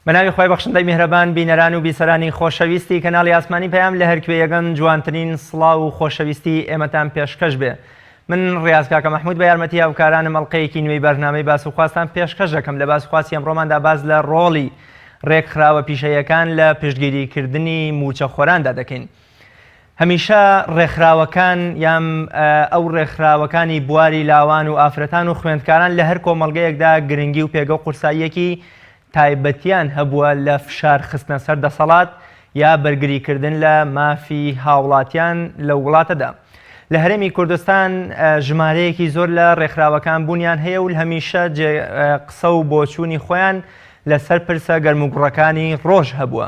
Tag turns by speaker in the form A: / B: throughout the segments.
A: بەناوی خوای بەخشندەی میهرەبان بینەران و بیسەرانی خۆشەویستی کەناڵی ئاسمانی پەیام لە هەرکوێیەگەن جوانترین سڵاو و خۆشەویستی ئێمەتان پێشکەش بێ من ڕیاز کاکە مەحمود بە یارمەتی هاوکارانم ئەڵلقەیەکی نوێی بەرنامەی باس و خواستان پێشکەش دەکەم لە باس خواسی ئەمڕۆماندا باس لە ڕۆڵی ڕێکخراوە پیشەیەکان لە پشتگیریکردنی موچەخۆراندا دەکەین. هەمیشە ڕێکخراوەکان یان ئەو ڕێکخراوەکانی بواری لاوان و ئافرەتان و خوێندکاران لە هەر کۆمەڵگەیەکدا گرنگی و پێگە و قورساییەکی تایبەتیان هەبووە لە فشار خستنە سەر دەسەڵات یا بەرگریکردن لە مافی هاوڵاتیان لەو وڵاتەدا. لە هەرێمی کوردستان ژمارەیەکی زۆر لە ڕێکخراوەکان بوونیان هەیە و هەمیشە قسە و بۆچوونی خۆیان لەسەر پرسە گەرموگوڕەکانی ڕۆژ هەبووە.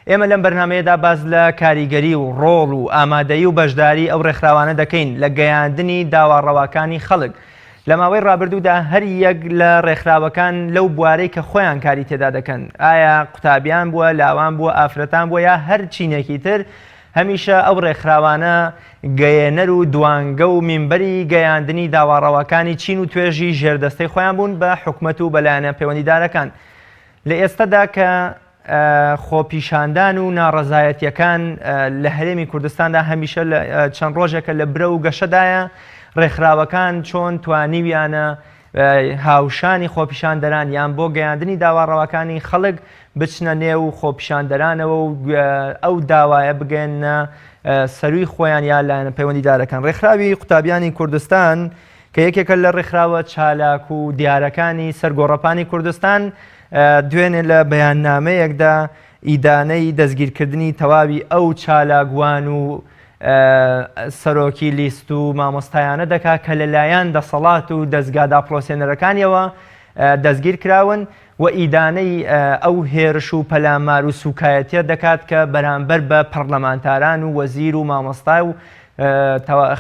A: ئێمە لەم بەرنامەیەدا باس لە کاریگەری و ڕۆڵ و ئامادەیی و بەشداری ئەو ڕێکخراوانە دەکەین لە گەیاندنی داوا ڕەواکانی خەڵک. لە ماوەی ڕابردوودا هەر یەک لە ڕێکخراوەکان لەو بوارەی کە خۆیان کاری تێدا دەکەن، ئایا قوتابیان بووە، لاوان بووە، ئافرەتان بووە یا هەر چینێکی تر، هەمیشە ئەو ڕێکخراوانە گەیەنەر و دوانگە و مینبەری گەیاندنی داوا ڕەواکانی چین و توێژی ژێردەستەی خۆیان بوون بە حکومەت و بە لایەنە پەیوەندیدارەکان. لە ئێستەدا کە خۆپیشاندان و ناڕەزایەتیەکان لە هەرێمی کوردستاندا هەمیشە لە چەند ڕۆژێکە لە برە و گەشەدایە، ڕێکخراوەکان چۆن توانیویانە هاوشانی خۆپیشاندەران یان بۆ گەیاندنی داوا ڕەواکانی خەڵک بچنە نێو خۆپیشاندەرانەوە و ئەو داوایە بگەیەننە سەرووی خۆیان یا لایەنە پەیوەندیدارەکان. ڕێکخراوی قوتابیانی کوردستان کە یەکێکە لە ڕێکخراوە چالاک و دیارەکانی سەر گۆڕەپانی کوردستان دوێنێ لە بەیاننامەیەکدا ئیدانەی دەستگیرکردنی تەواوی ئەو چالاکوان و سەرۆکی لیست و مامۆستایانە دەکات کە لەلایەن دەسەڵات و دەزگا داپڵۆسێنەرەکانیەوە دەستگیر کراون و ئیدانەی ئەو هێرش و پەلامار و سوکایەتیە دەکات کە بەرامبەر بە پەڕلەمانتاران و وەزیر و مامۆستا و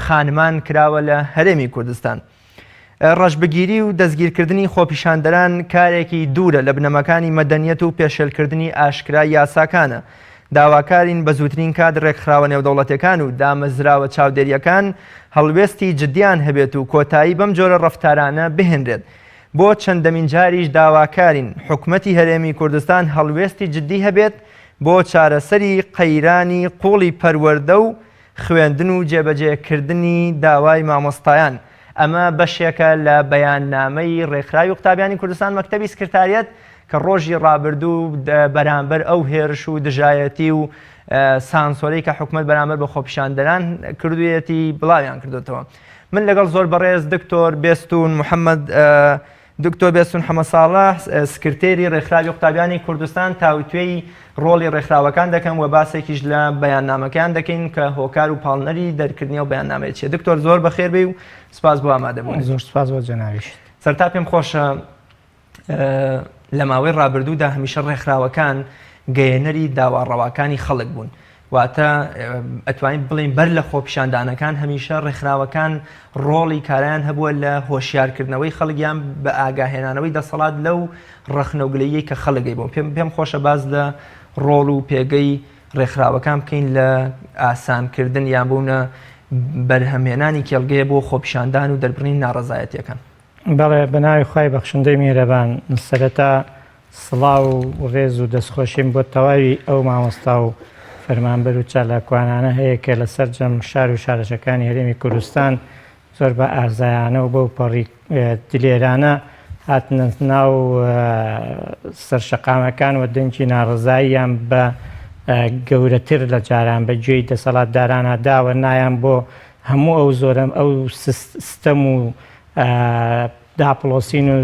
A: خانمان کراوە لە هەرێمی کوردستان. ڕەشبگیری و دەستگیرکردنی خۆپیشاندەران کارێکی دوورە لە بنەماکانی مەدەنیەت و پێشێلکردنی ئاشکرای یاساکانە. داواکارین بە زووترین کات ڕێکخراوە نێودەوڵەتیەکان و دامەزراوە چاودێریەکان هەڵوێستی جدیان هەبێت و کۆتایی بەم جۆرە ڕەفتارانە بهێنرێت. بۆ چەندەمین جاریش داواکارین حکومەتی هەرێمی کوردستان هەڵوێستی جدی هەبێت بۆ چارەسەری قەیرانی قوڵی پەروەردە و خوێندن و جێبەجێکردنی داوای مامۆستایان، ئەمە بەشێکە لە بەیاننامەی ڕێکخراوی قوتابیانی کوردستان مەکتەبی سکرتاریەت کە ڕۆژی ڕابردوو بەرامبەر ئەو هێرش و دژایەتی و سانسۆرەی کە حکومەت بەرامبەر بە خۆپیشاندەران کردوویەتی بڵاویان کردوێتەوە. من لەگەڵ زۆر بەڕێز دکتۆر بێستون محەممەد دکتۆر بێستون حەمەساڵح سکرتێری ڕێکخراوی قوتابیانی کوردستان تاوتوێی ڕۆڵی ڕێکخراوەکان دەکەم و باسێکیش لە بەیاننامەکەیان دەکەین کە هۆکار و پاڵنەری دەرکردنی ئەو بەیاننامەیە چییە. دکتۆر زۆر بەخێر بێی و سپاس بۆ ئامادەبوونت.
B: زۆر سپاس بۆ جەنابیشت.
A: سەرتا پێم خۆشە لە ماوەی ڕابردوودا هەمیشە ڕێکخراوەکان گەیەنەری داوا ڕەواکانی خەڵک بوون. واتە ئەتوانین بڵێین بەر لە خۆپیشاندانەکان هەمیشە ڕێکخراوەکان ڕۆڵی کارایان هەبووە لە هۆشیارکردنەوەی خەڵک یان بە ئاگاهێنانەوەی دەسەڵات لەو ڕەخنە و گلەییەی کە خەڵک هەیبوو. پێم خۆشە باس لە ڕۆڵ و پێگەی ڕێکخراوەکان بکەین لە ئاسانکردن یان بوونە بەرهەمهێنانی کێڵگەیە بۆ خۆپیشاندان و دەربڕینی ناڕەزایەتییەکان.
B: بەڵێ، بە ناوی خوای بەخشندەی میهرەبان. سەرەتا سڵاو و ڕێز و دەستخۆشیم بۆ تەواوی ئەو مامۆستا و فەرمانبەر و چالاکوانانە هەیە کە لە سەرجەم شار و شارەچەکانی هەرێمی کوردستان زۆر بە ئازایانە و بەو پەڕی دلێرانە هاتنە ناو سەر شەقامەکان و دەنگی ناڕەزاییان بە گەورەتر لە جاران بە گوێی دەسەڵاتدارانە داوە نایان بۆ هەموو ئەو زۆرەم ئەو ستەم و داپڵۆسین و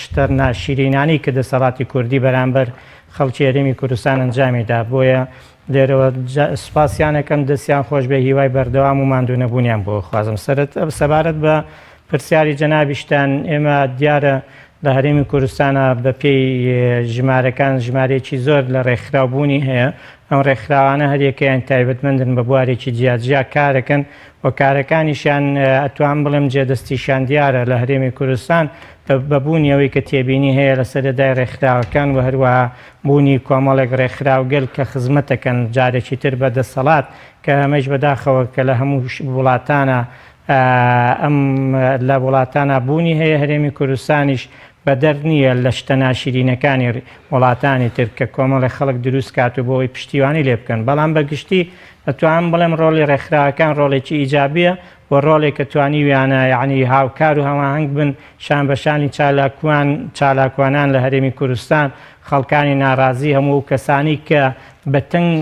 B: شتە ناشیرینانەی کە دەسەڵاتی کوردی بەرامبەر خەڵکی هەرێمی کوردستان ئەنجامی دا، بۆیە لێرەوە سوپاسیان ئەکەم، دەستیان خۆش بێ، هیوای بەردەوام و ماندوونەبوونیان بۆ ئەخوازم. سەبارەت بە پرسیاری جەنابیشتان، ئێمە دیارە لە هەرێمی کوردستانا بە پێی ژمارەکان ژمارەیەکی زۆر لە ڕێکخراو بوونی هەیە، ئەم ڕێکخراوانە هەریەکەیان تایبەتمەندن بە بوارێکی جیاجیا کارەکەن، و کارەکانیشیان ئەتوانم بڵێم جێدەستیشیان دیارە لە هەرێمی کوردستان بە بوونی ئەوەی کە تێبینی هەیە لەسەر ئەدای ڕێکخراوەکان و هەروەها بوونی کۆمەڵێک ڕێکخراوگەل کە خزمەتەکەن جارێکی تر بە دەسەڵات کە ئەمەیش بەداخەوە کە لە هەموو وڵاتانە ئەم لە وڵاتانە بوونی هەیە هەرێمی کوردستانیش. بەدەر نییە لە شتە ناشیرینەکانی وڵاتانی تر کە کۆمەڵێک خەڵک دروست کات و بۆ ئەوەی پشتیوانی لێ بکەن بەڵام بە گشتی ئەتوانم بڵێم ڕۆڵی ڕێکخراوەکان ڕۆڵێکی ئیجابیە و ڕۆڵێک کە توانیویانە یەعنی هاوکار و هەماهەنگ بن شان بە شانی چالاکوان چالاکوانان لە هەرێمی کوردستان خەڵکانی ناڕازی هەموو ئەو کەسانی کە بە تەنگ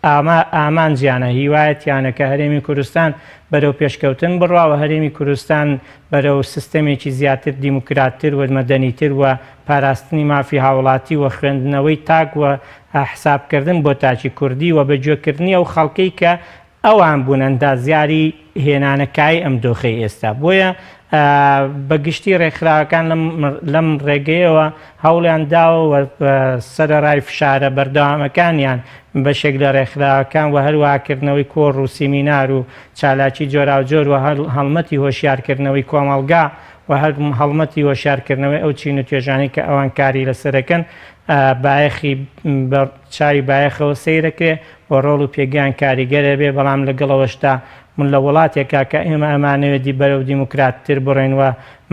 B: ئامانجیانە، هیوایەتیانە کە هەرێمی کوردستان بەرەو پێشکەوتن بڕوا و هەرێمی کوردستان بەرەو سیستەمێکی زیاتر دیموکراتتر و مەدەنیتر و پاراستنی مافی هاوڵاتی و خوێندنەوەی تاک و حسابکردن بۆ تاکی کوردی و بەگوێکردنی ئەو خەڵکەی کە ئەوان بوون ئەندازیاری هێنانەکایەی ئەم دۆخەی ئێستا. بۆیە بە گشتی ڕێکخراوەکان لەم ڕێگەیەوە هەوڵیان داوە و سەرەڕای فشارە بەردەوامەکانیان بەشێک لە ڕێکخراوەکان و هەروەها کردنەوەی کۆڕ و سیمینار و چالاکی جۆراوجۆر و هەڵمەتی هۆشیارکردنەوەی کۆمەڵگا و هەر هەڵمەتی هۆشیارکردنەوەی ئەو چین و توێژانەی کە ئەوان کاری لەسەرەکەن بایەخی بە چاوی بایەخەوە سەیرەکرێ و ڕۆڵ و پێگەیان کاریگەر ئەبێ، بەڵام لەگەڵ ئەوەشدا من لە وڵاتێکا کە ئێمە ئەمانەوێ دی بەرەو دیموکراتتر بڕۆین و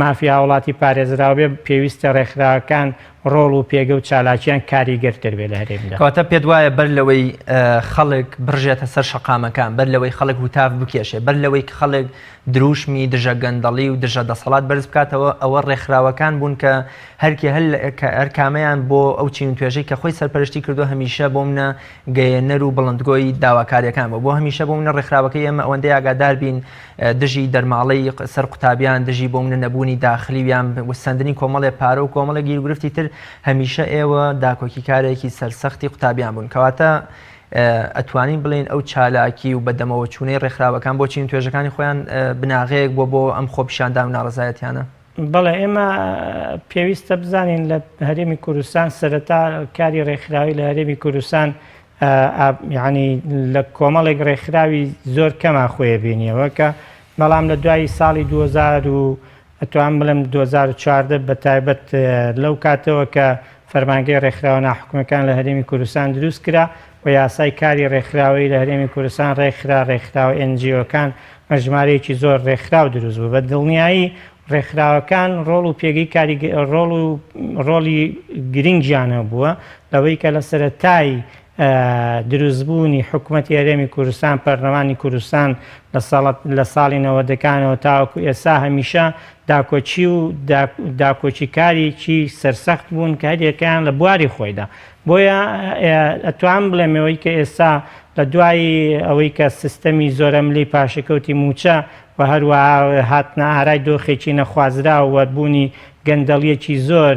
B: مافی هاوڵاتی پارێزراو بێ، پێویستە ڕێکخراوەکان ڕۆڵ و پێگە و چالاکییان کاریگەرتر بێ لە هەرێمدا.
A: کەواتە پێت وایە بەر لەوەی خەڵک بڕژێتە سەر شەقامەکان، بەر لەوەی خەڵک هوتاف بکێشێ، بەر لەوەی خەڵک درووشمی دژە گەندەڵی و دژە دەسەڵات بەرز بکاتەوە، ئەوە ڕێکخراوەکان بوون کە هەرکێ هەر کامەیان بۆ ئەو چین و توێژەی کە خۆی سەرپەرشتی کردووە هەمیشە بۆ منە گەیەنەر و بڵندگۆی داواکاریەکان بوو بۆ هەمیشە بۆ منە ڕێکخراوەکەی ئێمە ئەوەندەی ئاگادار بین دژی دەرماڵەی سەر قوتابیان دژی بۆ منە نەبوونی داخلی یان سەندنی کۆمەڵێ پارە و کۆمەڵێک گیروگرفتی تر هەمیشە ئێوە داکۆکیکارێکی سەرسەختی قوتابیان بوون کەواتە ئەتوانین بڵێین ئەو چالاکی و بەدەمەوەچوونەی ڕێکخراوەکان بۆ چین و توێژەکانی خۆیان بناغەیەک بووە بۆ ئەم خۆپیشاندان و ناڕەزایەتیانە؟
B: بەڵێ ئێمە پێویستە بزانین لە هەرێمی کوردستان سەرەتا کاری ڕێکخراوی لە هەرێمی کوردستان یعنی لە کۆمەڵێک ڕێکخراوی زۆر کەما خۆیە بینیەوە کە بەڵام لە دوای ساڵی 2000 و ئەتوانم بڵێم 2014 بە تایبەت لەو کاتەوە کە فەرمانگەی ڕێکخراوە ناحکومەکان لە هەرێمی کوردستان دروست کرا و یاسای کاری ڕێکخراوەیی لە هەرێمی کوردستان ڕێکخرا ڕێکخراوە NGO کان بە ژمارەیەکی زۆر ڕێکخراو دروست بوو. بە دڵنیایی ڕێکخراوەکان ڕۆڵ و پێگەی کاریگە ڕۆڵ و ڕۆڵی گرنگیان هەبووە لەوەی کە لە سەرەتای دروستبوونی حکومەتی هەرێمی کوردستان پەرلەمانی کوردستان لە ساڵ لە ساڵی نەوەدەکانەوە تاوەکو ئێستا هەمیشە داکۆکی و داکۆکیکارێکی سەرسەخت بوون کە هەریەکەیان لە بواری خۆیدا بۆیە ئەتوانم بڵێم ئەوەی کە ئێستا لە دوای ئەوەی کە سیستەمی زۆرەملی پاشەکەوتی مووچە و هەروەها هاتنە ئارای دۆخێکی نەخوازراو و بوونی گەندەڵیەکی زۆر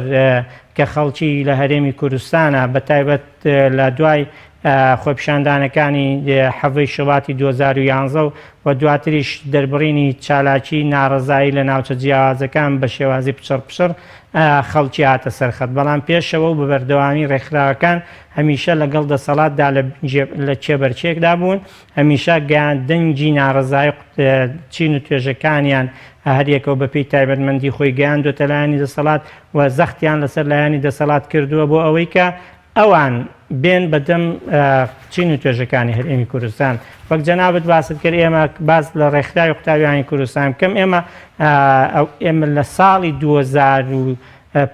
B: کە خەڵکی لە هەرێمی کوردستانە بە تایبەت لە دوای خۆپیشاندانەکانی حەڤەی شوباتی 2011 و دواتریش دەربڕینی چالاکی ناڕەزایی لە ناوچە جیاوازەکان بە شێوازی پچڕ پچڕ خەڵکی هاتە سەر خەت، بەڵام پێشەوە و بە بەردەوامی ڕێکخراوەکان هەمیشە لەگەڵ دەسەڵاتدا لە کێبەرکێکدا بوون، هەمیشە دەنگی ناڕەزایی چین و توێژەکانیان هەریەکەو بەپێی تایبەتمەندی خۆی گەیاندووەتە لایەنی دەسەڵات و زەختیان لەسەر لایەنی دەسەڵات کردووە بۆ ئەوەی کە ئەوان بێن بە دەم چین و توێژەکانی هەرێمی کوردستان. وەک جەنابت باست کرد ئێمە باس لە ڕێکخراوی قوتابیانی کوردستان بکەم ئێمە ئێمە لە ساڵی 2000 و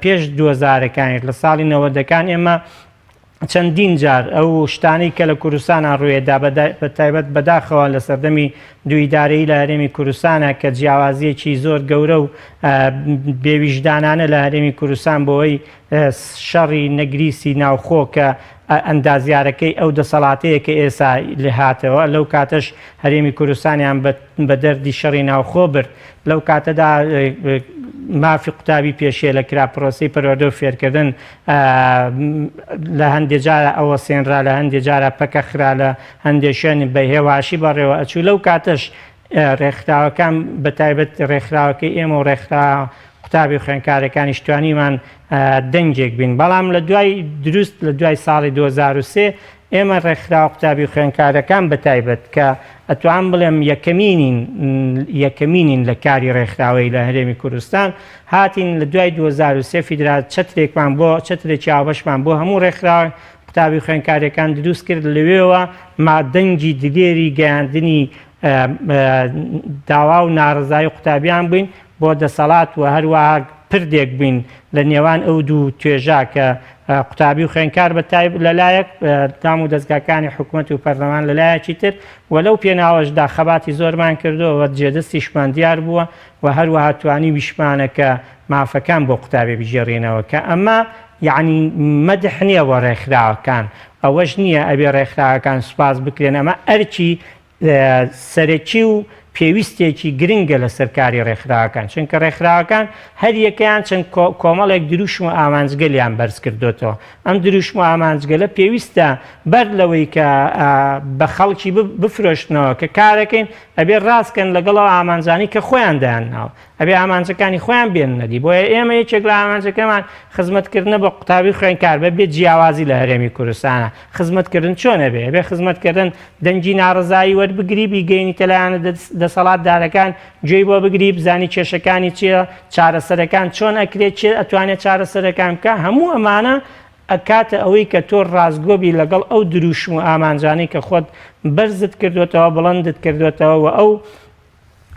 B: پێش دووەزارەکانیش لە ساڵی نەوەدەکان ئێمە چەندین جار ئەو شتانەی کە لە کوردستانە ڕووێدا بە تایبەت بەداخەوە لە سەردەمی دووئیدارەیی لە هەرێمی کوردستانە کە جیاوازیەکی زۆر گەورە و بێویژدانانە لە هەرێمی کوردستان بۆی شەڕی نەگریسی ناوخۆ کە ئەندازیارەکەی ئەو دەسەڵاتەیە کە ئێسا لێهاتەوە لەو کاتەش هەرێمی کوردستانیان بە دەردی شەڕی ناوخۆ برد لەو کاتەدا مافی قوتابی پێشێلە کرا پرۆسەی پەروەردە و فێرکردن لە هەندێ جارە ئەوە سێنرا لە هەندێ جارە پەکە خرا لە هەندێ شوێن بە هێواشی بەڕێوە ئەچوو لەو کاتەش ڕێکخراوەکان بە تایبەت ڕێکخراوەکەی ئێمە و ڕێکخرا قوتابی و خوێندکارەکانیش توانیمان دەنگێک بین بەڵام لە دوای دروست لە دوای ساڵی 2023 ئێمە ڕێکخراوە قوتابی و خوێندکارەکان بە تایبەت کە ئەتوان بڵێم یەکەمینین یەکەمینین لە کاری ڕێکخراوەی لە هەرێمی کوردستان هاتین لە دوای 2023 فیدرال چەترێکمان بۆ چەترێکی هاوبەشمان بۆ هەموو ڕێکخراوە قوتابی خوێندکاریەکان دروست کرد لەوێوە ما دەنگی دلێری گەیاندنی داوا و ناڕەزایی قوتابیان بووین بۆ دەسەڵات و هەروەها. پردێک بووین لە نێوان ئەو دوو توێژە کە قوتابی و خوێندکار بە تایب لەلایەک دام و دەزگاکانی حکومەت و پەرلەمان لەلایەکی تر و لەو پێناوەشدا خەباتی زۆرمان کردووە و جێدەستیشمان دیار بووە و هەروەها توانیویشمانە کە مافەکان بۆ قوتابی بگێڕینەوە کە ئەمە یەعنی مەدح نییە بۆ ڕێکخراوەکان ئەوەش نییە ئەبێ ڕێکخراوەکان سوپاس بکرێن ئەمە ئەرکی سەرەکی و پێویستێکی گرنگە لەسەر کاری ڕێکخراوەکان، چونکە ڕێکخراوەکان هەر یەکەیان چەند کۆمەڵێک دروشم و ئامانجگەلیان بەرز کردۆتەوە، ئەم دروشم و ئامانجگەلە پێویستە بەر لەوەی کە بە خەڵکی بفرۆشنەوە کە کارەکەین ئەبێ ڕاستکەن لەگەڵ ئەو ئامانجانەی کە خۆیان دایانناوە. ئەبێ ئامانجەکانی خۆیان بێننە دی، بۆیە ئێمە یەکێک لە ئامانجەکەمان خزمەتکردنە بە قوتابی خوێندکار بە بێ جیاوازی لە هەرێمی کوردستانە، خزمەتکردن چۆن ئەبێ؟ ئەبێ خزمەتکردن دەنگی ناڕەزایی وەربگری بیگەینیتە لایەنە دەسەڵاتدارەکان گوێی بۆ بگری بزانی کێشەکانی چییە، چارەسەرەکان چۆن ئەکرێ، کێ ئەتوانێ چارەسەرەکان بکا، هەموو ئەمانە ئەکاتە ئەوەی کە تۆ ڕاستگۆ بی لەگەڵ ئەو دروشم و ئامانجانەی کە خۆت بەرزت کردۆتەوە، بڵندت کردۆتەوە و ئەو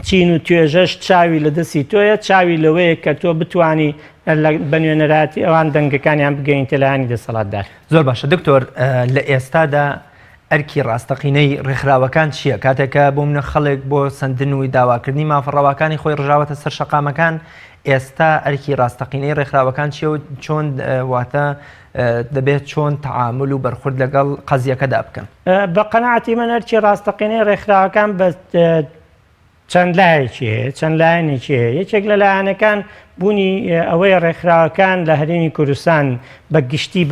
B: چین و توێژەش چاوی لە دەستی تۆیە، چاوی لەوەیە کە تۆ بتوانی بە نوێنەرایەتی ئەوان دەنگەکانیان بگەیەنیتە لایەنی دەسەڵاتدار.
A: زۆر باشە دکتۆر، لە ئێستادا ئەرکی ڕاستەقینەی ڕێکخراوەکان چییە؟ کاتێک کە بۆ منە خەڵک بۆ سەندن و داواکردنی مافە ڕەواکانی خۆی ڕژاوەتە سەر شەقامەکان، ئێستا ئەرکی ڕاستەقینەی ڕێکخراوەکان چییە و چۆن واتە دەبێت چۆن تەعامول و بەرخورد لەگەڵ قەزیەکەدا بکەن؟
B: بە قەناعەتی من ئەرکی ڕاستەقینەی ڕێکخراوەکان بە چەند لایەکی هەیە چەند لایەنێکی هەیە یەکێک لە لایەنەکان بوونی ئەوەیە ڕێکخراوەکان لە هەرێمی کوردستان بە گشتی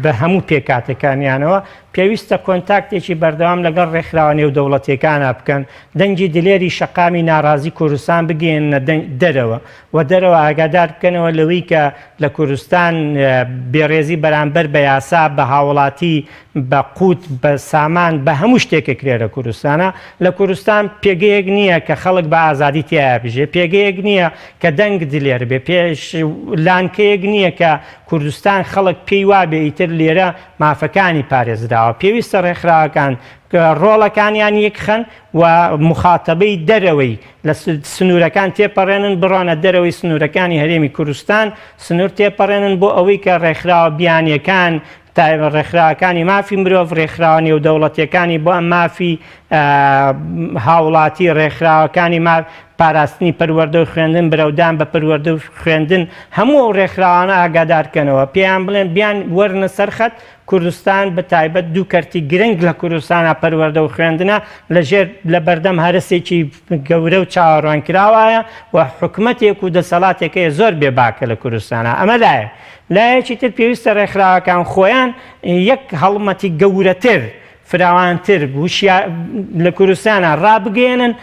B: بە هەموو پێکاتەکانیانەوە پێویستە کۆنتاکتێکی بەردەوام لەگەڵ ڕێکخراوە نێودەوڵەتیەکانا بکەن دەنگی دلێری شەقامی ناڕازی کوردستان بگەیەننە دەرەوە و دەرەوە ئاگادار بکەنەوە لەوەی کە لە کوردستان بێڕێزی بەرامبەر بە یاسا، بە هاوڵاتی، بە قوت، بە سامان، بە هەموو شتێک ئەکرێ لە کوردستانا. لە کوردستان پێگەیەک نییە کە خەڵک بە ئازادی تیایا بژێ، پێگەیەک نییە کە دەنگ دلێر بێ، پێش لانکەیەک نییە کە کوردستان خەڵک پێی وابێ ئیتر لێرە مافەکانی پارێزراوە. پێویستە ڕێکخراوەکان ڕۆڵەکانیان یەکخەن و موخاتەبەی دەرەوەی لە سنوورەکان تێپەڕێنن، بڕۆنە دەرەوەی سنوورەکانی هەرێمی کوردستان، سنوور تێپەڕێنن بۆ ئەوەی کە ڕێکخراوە بیانییەکان، تایبەت ڕێکخراوەکانی مافی مرۆڤ، ڕێکخراوە نێودەوڵەتییەکانی بۆ مافی هاوڵاتی، ڕێکخراوەکانی پاراستنی پەروەردە و خوێندن، برەودان بە پەروەردە و خوێندن، هەموو ئەو ڕێکخراوانە ئاگادار کەنەوە، پێیان بڵێن بیان وەرنە سەر خەت، کوردستان بە تایبەت دوو کەرتی گرنگ لە کوردستانا پەروەردە و خوێندنە لە ژێر لە بەردەم هەرەسێکی گەورە و چاوەڕوانکراوایە و حکومەتێک و دەسەڵاتێک هەیە زۆر بێ باکە لە کوردستانا ئەمە لایەک لایەکی تر پێویستە ڕێکخراوەکان خۆیان یەک هەڵمەتی گەورەتر فراوانتر وشیار لە کوردستانا ڕابگەیەنن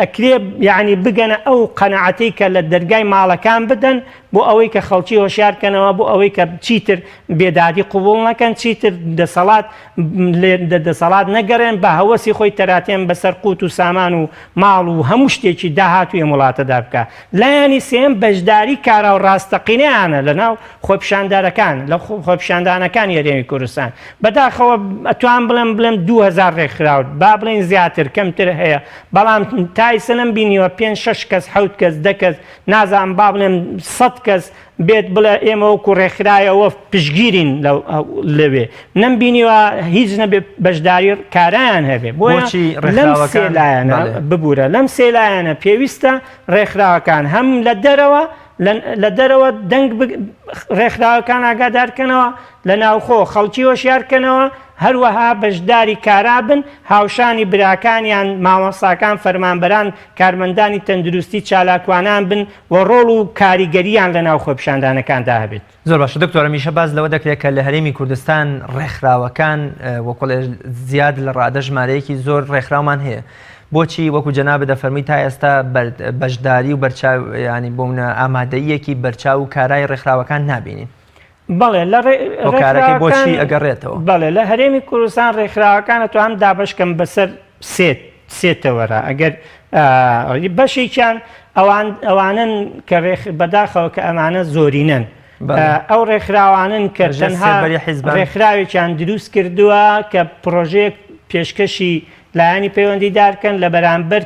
B: ئەکرێ یەعنی بگەنە ئەو قەناعەتەی کە لە دەرگای ماڵەکان بدەن بۆ ئەوەی کە خەڵکی هۆشیار کەنەوە بۆ ئەوەی کە چیتر بێدادی قبوڵ نەکەن چیتر دەسەڵات لە دەسەڵات نەگەڕێن بە هەوەسی خۆی تەراتێن بەسەر قوت و سامان و ماڵ و هەموو شتێکی داهاتووی ئەم وڵاتەدا بکا لایەنی سێیەم بەشداری کارا و ڕاستەقینەیانە لەناو خۆپیشاندەرەکان لە خۆپیشاندانەکانی هەرێمی کوردستان بەداخەوە ئەتوان بڵێم بڵێم 2000 ڕێکخراو با بڵێن زیاتر کەمتر هەیە بەڵام تا ئیسە نەم بینیوە پێنج شەش کەس حەوت کەس دە کەس نازانم با بڵێم سەد کەس بێت بڵێ ئێمە وەکو ڕێکخراوەوە پشگیرین لەوێ نەم بینیوە هیچ نەبێ بەشداری کارایان هەبێ بۆیە لەم سێ لایەنە ببوورە لەم سێ لایەنە پێویستە ڕێکخراوەکان هەم لە دەرەوە لە دەرەوە دەنگ ڕێکخراوەکان ئاگادارکەنەوە، لە ناوخۆ خەڵکی هۆشیارکەنەوە، هەروەها بەشداری کارا بن، هاوشانی براکانیان، مامۆستاکان، فەرمانبەران، کارمەندانی تەندروستی، چالاکوانان بن و ڕۆڵ و کاریگەرییان لە ناو خۆپیشاندانەکاندا هەبێت.
A: زۆر باشە دکتۆر هەمیشە باس لەوە دەکرێت کە لە هەرێمی کوردستان ڕێکخراوەکان وەکوڵێ زیاد لە ڕادە ژمارەیەکی زۆر ڕێکخراومان هەیە بۆچی وەکو جەنابت دەفەرمووی تا ئێستا بەشداری و بەرچاو ینی بۆ ئامادەییەکی بەرچاو و کارای ڕێکخراوەکان نابینین
B: بەڵێ لە
A: هۆکارەکەی بۆچی ئەگەڕێتەوە؟
B: بەڵێ لە هەرێمی کوردستان ڕێکخراوەکان ئەتوانم دابەشکەم بەسەر سێ سێ تەوەرە ئەگەر بەشێکیان ئەوان ئەوانن کە ڕێخ بەداخەوە کە ئەمانە زۆرینەن ئەو ڕێکخراوانن کە تەنها ڕێکخراوێکیان دروست کردووە کە پرۆژەیەک پێشکەشی لایەنی پەیوەندیدار کەن لە بەرامبەر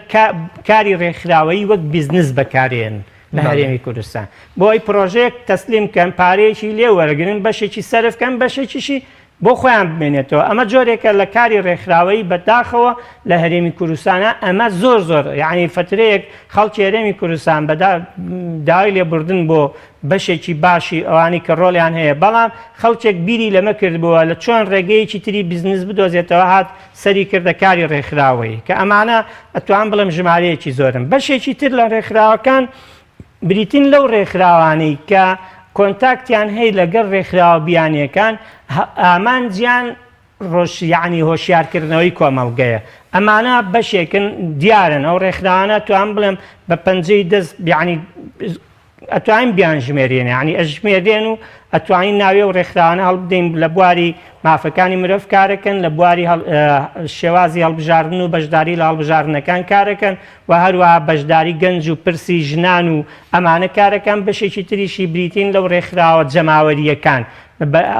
B: کاری ڕێکخراوەیی وەک بیزنس بەکارێن. لە هەرێمی کوردستان بۆی پرۆژەیەک تەسلیم کەن پارەیەکی لێ وەرگن بەشێکی سەرف کەن بەشێکیشی بۆ خۆیان بمێنێتەوە ئەمە جۆرێکە لە کاری ڕێکخراوەیی بەداخەوە لە هەرێمی کوردستانە ئەمە زۆر زۆر یعنی فترەیەک خەڵکی هەرێمی کوردستان بەدا داوای لێبوردن بۆ بەشێکی باشی ئەوانی کە ڕۆڵیان هەیە بەڵام خەڵکێک بیری لەمە کردبووە لە چۆن ڕێگەیەکی تری بزنس بدۆزێتەوە هات سەری کردە کاری ڕێکخراوەیی کە ئەمانە ئەتوان بڵێم ژمارەیەکی زۆرن بەشێکی تر لە ڕێکخراوەکان بریتین لەو ڕێکخراوانەی کە کۆنتاکتیان هەیە لەگەڵ ڕێکخراوە بیانیەکان ئامانجیان ڕۆش یعنی هۆشیارکردنەوەی کۆمەڵگەیە ئەمانە بەشێکن دیارن ئەو ڕێکخراوانە توان بڵێم بە پەنجەی دەست یعنی ئەتوانین بیانژمێرین یانی ئەژمێرێن و ئەتوانین ناوی ئەو ڕێکخراوانە هەڵبدەین لە بواری مافەکانی مرۆڤ کارەکەن لە بواری شێوازی هەڵبژاردن و بەشداری لە هەڵبژاردنەکان کارەکەن و هەروەها بەشداری گەنج و پرسی ژنان و ئەمانە کارەکان بەشێکی تریشی بریتین لەو ڕێکخراوە جەماوەرییەکان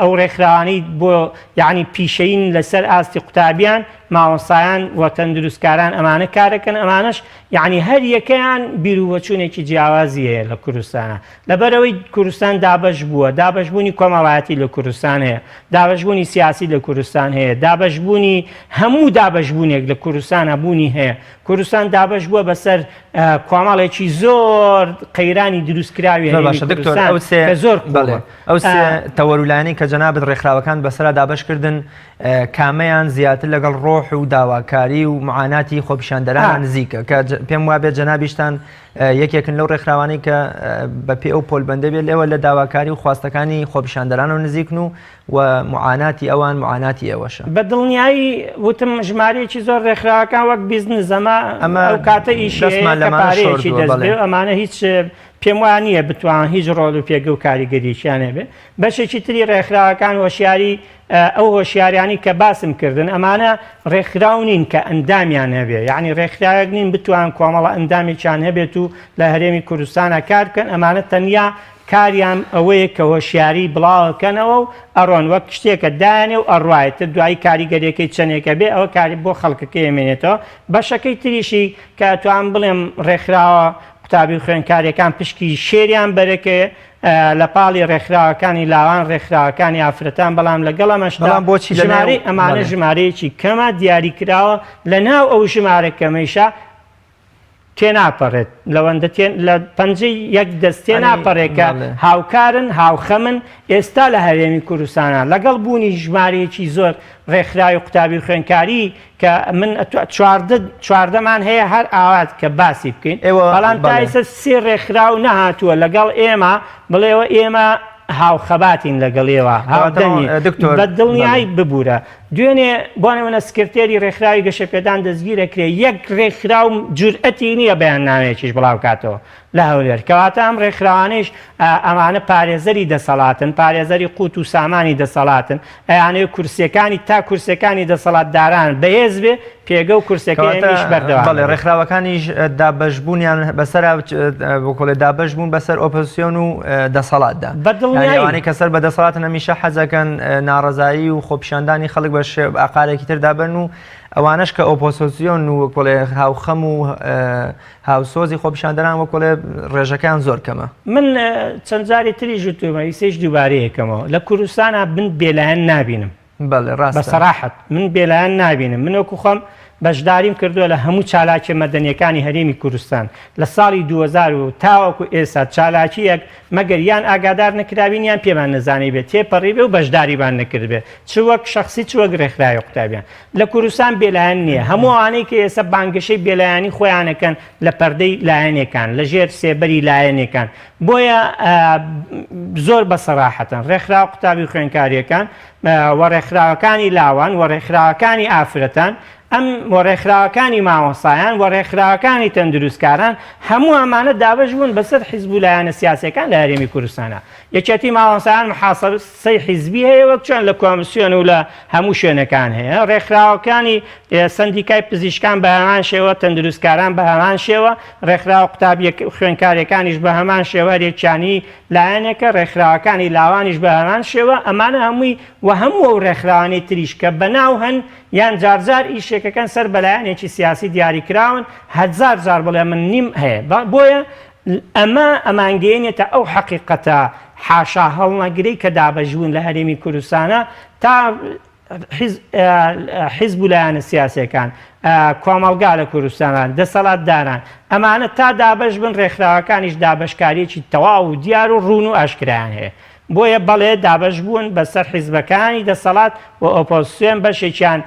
B: ئەو ڕێکخراوانەی بۆ یعنی پیشەیین لەسەر ئاستی قوتابیان مامۆستایان و تەندروستکاران ئەمانە کارەکەن ئەمانەش یەعنی هەر یەکەیان بیروبۆچوونێکی جیاوازی هەیە لە کوردستانا. لەبەرئەوەی کوردستان دابەش بووە، دابەشبوونی کۆمەڵایەتی لە کوردستان هەیە، دابەشبوونی سیاسی لە کوردستان هەیە، دابەشبوونی هەموو دابەشبوونێک لە کوردستانا بوونی هەیە. کوردستان دابەش بووە بەسەر کۆمەڵێکی زۆر قەیرانی دروستکراوی
A: زۆر
B: هەرێمی
A: باشە دکتۆر
B: کوردستان
A: ئەو سێ
B: کە زۆر
A: بەڵێ
B: قووڵە.
A: ئەو سێ تەوەر و لایەنەی کە جەنابت ڕێکخراوەکان بەسەرا دابەش کردن کامەیان زیاتر لەگەڵ ڕۆح و داواکاری و معاناتی خۆپیشاندەرانە نزیکە کە پێم وابێت جەنابیشتان یەکێکن لەو ڕێکخراوانەی کە بە پێ ئەو پۆلبەندە بێت لێوە لە داواکاری و خواستەکانی خۆپیشاندەرانەوە نزیکن و و معاناتی ئەوان معاناتی ئێوەشە.
B: بە دڵنیایی وتم ژمارەیەکی زۆر ڕێکخراوەکان وەک بیزنس ئەمە
A: ئەمە
B: ئەو کاتە ئیشی هەیە
A: دەستمان
B: کە
A: لەمانە
B: پارەیەکی
A: شۆردووە
B: دەست
A: بەڵێ.
B: بێ و ئەمانە هیچ پێم وا نییە بتوان هیچ ڕۆڵ و پێگە و کاریگەرییەکیان هەبێ. بەشێکی تری ڕێکخراوەکان هۆشیاری ئەو هۆشیاریانەی کە باسم کردن ئەمانە ڕێکخراو نین کە ئەندامیان هەبێ یعنی ڕێکخراوێک نین بتوان کۆمەڵە ئەندامێکیان هەبێت و لە هەرێمی کوردستانە کار بکەن ئەمانە تەنیا کاریان ئەوەیە کە هۆشیاری بڵاوەکەنەوە و ئەڕۆن وەک شتێکە دایانێ و ئەڕوایە تر دوایی کاریگەریەکەی چەندێکە بێ ئەوە کاری بۆ خەڵکەکەی ئەمێنێتەوە بەشەکەی تریشی کە ئەتوان بڵێم ڕێکخراوە قوتابی و خوێندکاریەکان پشکی شێریان بەرەکەیە لە پاڵی ڕێکخراوەکانی لاوان، ڕێکخراوەکانی ئافرەتان، بەڵام لەگەڵ ئەمەشدا
A: بەڵام بۆچی لە ناو
B: ژمارەی ئەمانە
A: بەڵێ.
B: ژمارەیەکی کەمە دیاریکراوە، لە ناو ئەو ژمارە کەمەیشا تێناپەڕێت، لەوەندە تێ لە پەنجەی یەک دەست
A: یانی
B: تێناپەڕێ کە
A: بەڵێ.
B: هاوکارن، هاوخەمن، ئێستا لە هەرێمی کوردستانا لەگەڵ بوونی ژمارەیەکی زۆر ڕێکخراوی قوتابی و خوێندکاری کە من 14 چواردەمان هەیە هەر ئاوات کە باسی بکەین
A: ئێوە
B: بەڵام تا
A: بەڵێ.
B: ئێستا سێ ڕێکخراو نەهاتووە لەگەڵ ئێمە بڵێەوە ئێمە هاوخەباتین لەگەڵ ئێوە
A: کەواتە
B: هاودەنگین
A: دکتۆر
B: بە
A: بەڵێ.
B: دڵنیایی ببوورە دوێنێ بۆ نمونە سکرتێری ڕێکخراوی گەشەپێدان دەستگیرەکرێ یەک ڕێکخراو جورئەتی نییە بەیاننامەیەکیش بڵاوکاتەوە لە هەولێر کەواتە ئەم ڕێکخراوانەیش ئەمانە پارێزەری دەسەڵاتن پارێزەری قوت و سامانی دەسەڵاتن ئەیانەوێ کورسیەکانی تا کورسیەکانی دەسەڵاتداران بەهێز بێ پێگە و کورسیەکەی
A: کەواتە
B: ئەمیش بەردەوام
A: بەڵێ
B: ئەبێ.
A: ڕێکخراوەکانیش دابەشبوونیان بەسەر بکۆڵێ دابەش بوون بەسەر ئۆپۆزسیۆن و دەسەڵاتدا
B: بە
A: یانی
B: دڵنیایی.
A: ئەوانەی کە سەر بە دەسەڵاتن هەمیشە حەزەکەن ناڕەزایی و خۆپیشاندانی خەڵک بە شێ ئاقارێکی تردا بەرن و ئەوانەش کە ئۆپۆزسیۆن و وەکۆڵێ هاوخەم و هاوسۆزی خۆپیشاندەران وەک وەڵێ ڕێژەکەیان زۆر کەمە.
B: من چەند جاری تریش وتومە ئیسەیش دووبارەی ئەکەمەوە لە کوردستانا من بێلایەن نابینم.
A: بەڵێ
B: بە
A: ڕاستە.
B: سەراحەت من بێلایەن نابینم من وەکو خۆم بەشداریم کردووە لە هەموو چالاکیە مەدەنیەکانی هەرێمی کوردستان لە ساڵی 2000 و تاوەکو ئێستا چالاکیەک مەگەر یان ئاگادار نەکراوین یان پێمان نەزانیبێ تێپەڕیبێ و بەشداریمان نەکردبێ چ وەک شەخسی چ وەک ڕێکخراوی قوتابیان لە کوردستان بێلایەن نییە، هەموو ئەوانەی کە ئێستا بانگەشەی بێلایەنی خۆیان ئەکەن لە پەردەی لایەنێکان، لە ژێر سێبەری لایەنێکان، بۆیە زۆر بە سەراحەتەن ڕێکخراوە قوتابی و خوێندکارییەکان و ڕێکخراوەکانی لاوان و ڕێکخراوەکانی ئافرەتان ئەم و ڕێکخراوەکانی مامۆستایان و ڕێکخراوەکانی تەندروستکاران هەموو ئەمانە دابەش بوون بەسەر حیزب و لایەنە سیاسیەکان لە هەرێمی کوردستانا. یەکێتی مامۆستایان محاسبەی حیزبی هەیە وەک چۆن لە کۆمسیۆن و لە هەموو شوێنەکان هەیە، ڕێکخراوەکانی سەندیکای پزیشکان بە هەمان شێوە، تەندروستکاران بە هەمان شێوە، ڕێکخراوە قوتابیە خوێندکاریەکانیش بە هەمان شێوە هەریەکیانی لایەنێکە، ڕێکخراوەکانی لاوانیش بە هەمان شێوە، ئەمانە هەمووی و هەموو ئەو ڕێکخراوانەی تریش کە بەناو هەن یان جارجار ئیشێکەکەن سەر بە لایەنێکی سیاسی دیاریکراون، هەزار جار بڵێ من نیم هەیە بۆیە. ئەمە ئەمانگەیەنێتە ئەو حەقیقەتە حاشا هەڵنەگرەی کە دابەشبوون لە هەرێمی کوردستانە تا حیزب و لایەنە سیاسیەکان، کۆمەڵگا لە کوردستان، دەسەڵاتداران، ئەمانە تا دابەش بن ڕێکخراوەکانیش دابەشکاریەکی تەواو و دیار و ڕوون و ئاشکرایان هەیە. بۆیە بەڵێ دابەش بوون بەسەر حیزبەکانی دەسەڵات و ئۆپۆزسیۆن بەشێکیان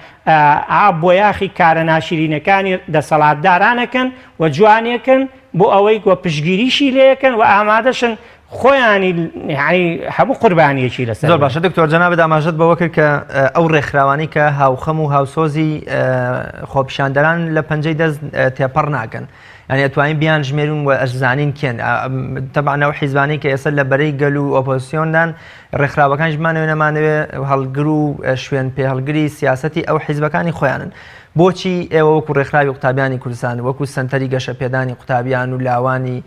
B: ئا بۆیاخی کارە ناشیرینەکانی دەسەڵاتدارانەکەن و جوانێکن بۆ ئەوەی و پشتگیریشی لێکەن و ئامادەشن خۆیانی یانی هەموو قوربانیەکی لەسەر
A: زۆر باشە دکتۆر جەنابت ئاماژەت بەوە کرد کە ئەو ڕێکخراوانەی کە هاوخەم و هاوسۆزی خۆپیشاندەران لە پەنجەی دەست تێپەڕ ناکەن یعنی ئەتوانین بیان ژمێرون و ئەشزانین کێن تەبعەن ئەو حیزبانەی کە ئێستا لە بەرەی گەل و ئۆپۆزیسیۆندان ڕێکخراوەکانیش بمانەوێ نەمانەوێ هەڵگر و شوێن پێهەڵگری سیاسەتی ئەو حیزبەکانی خۆیانن بۆچی ئێوە وەکو ڕێکخراوی قوتابیانی کوردستان وەکو سەنتەری گەشەپێدانی قوتابیان و لاوانی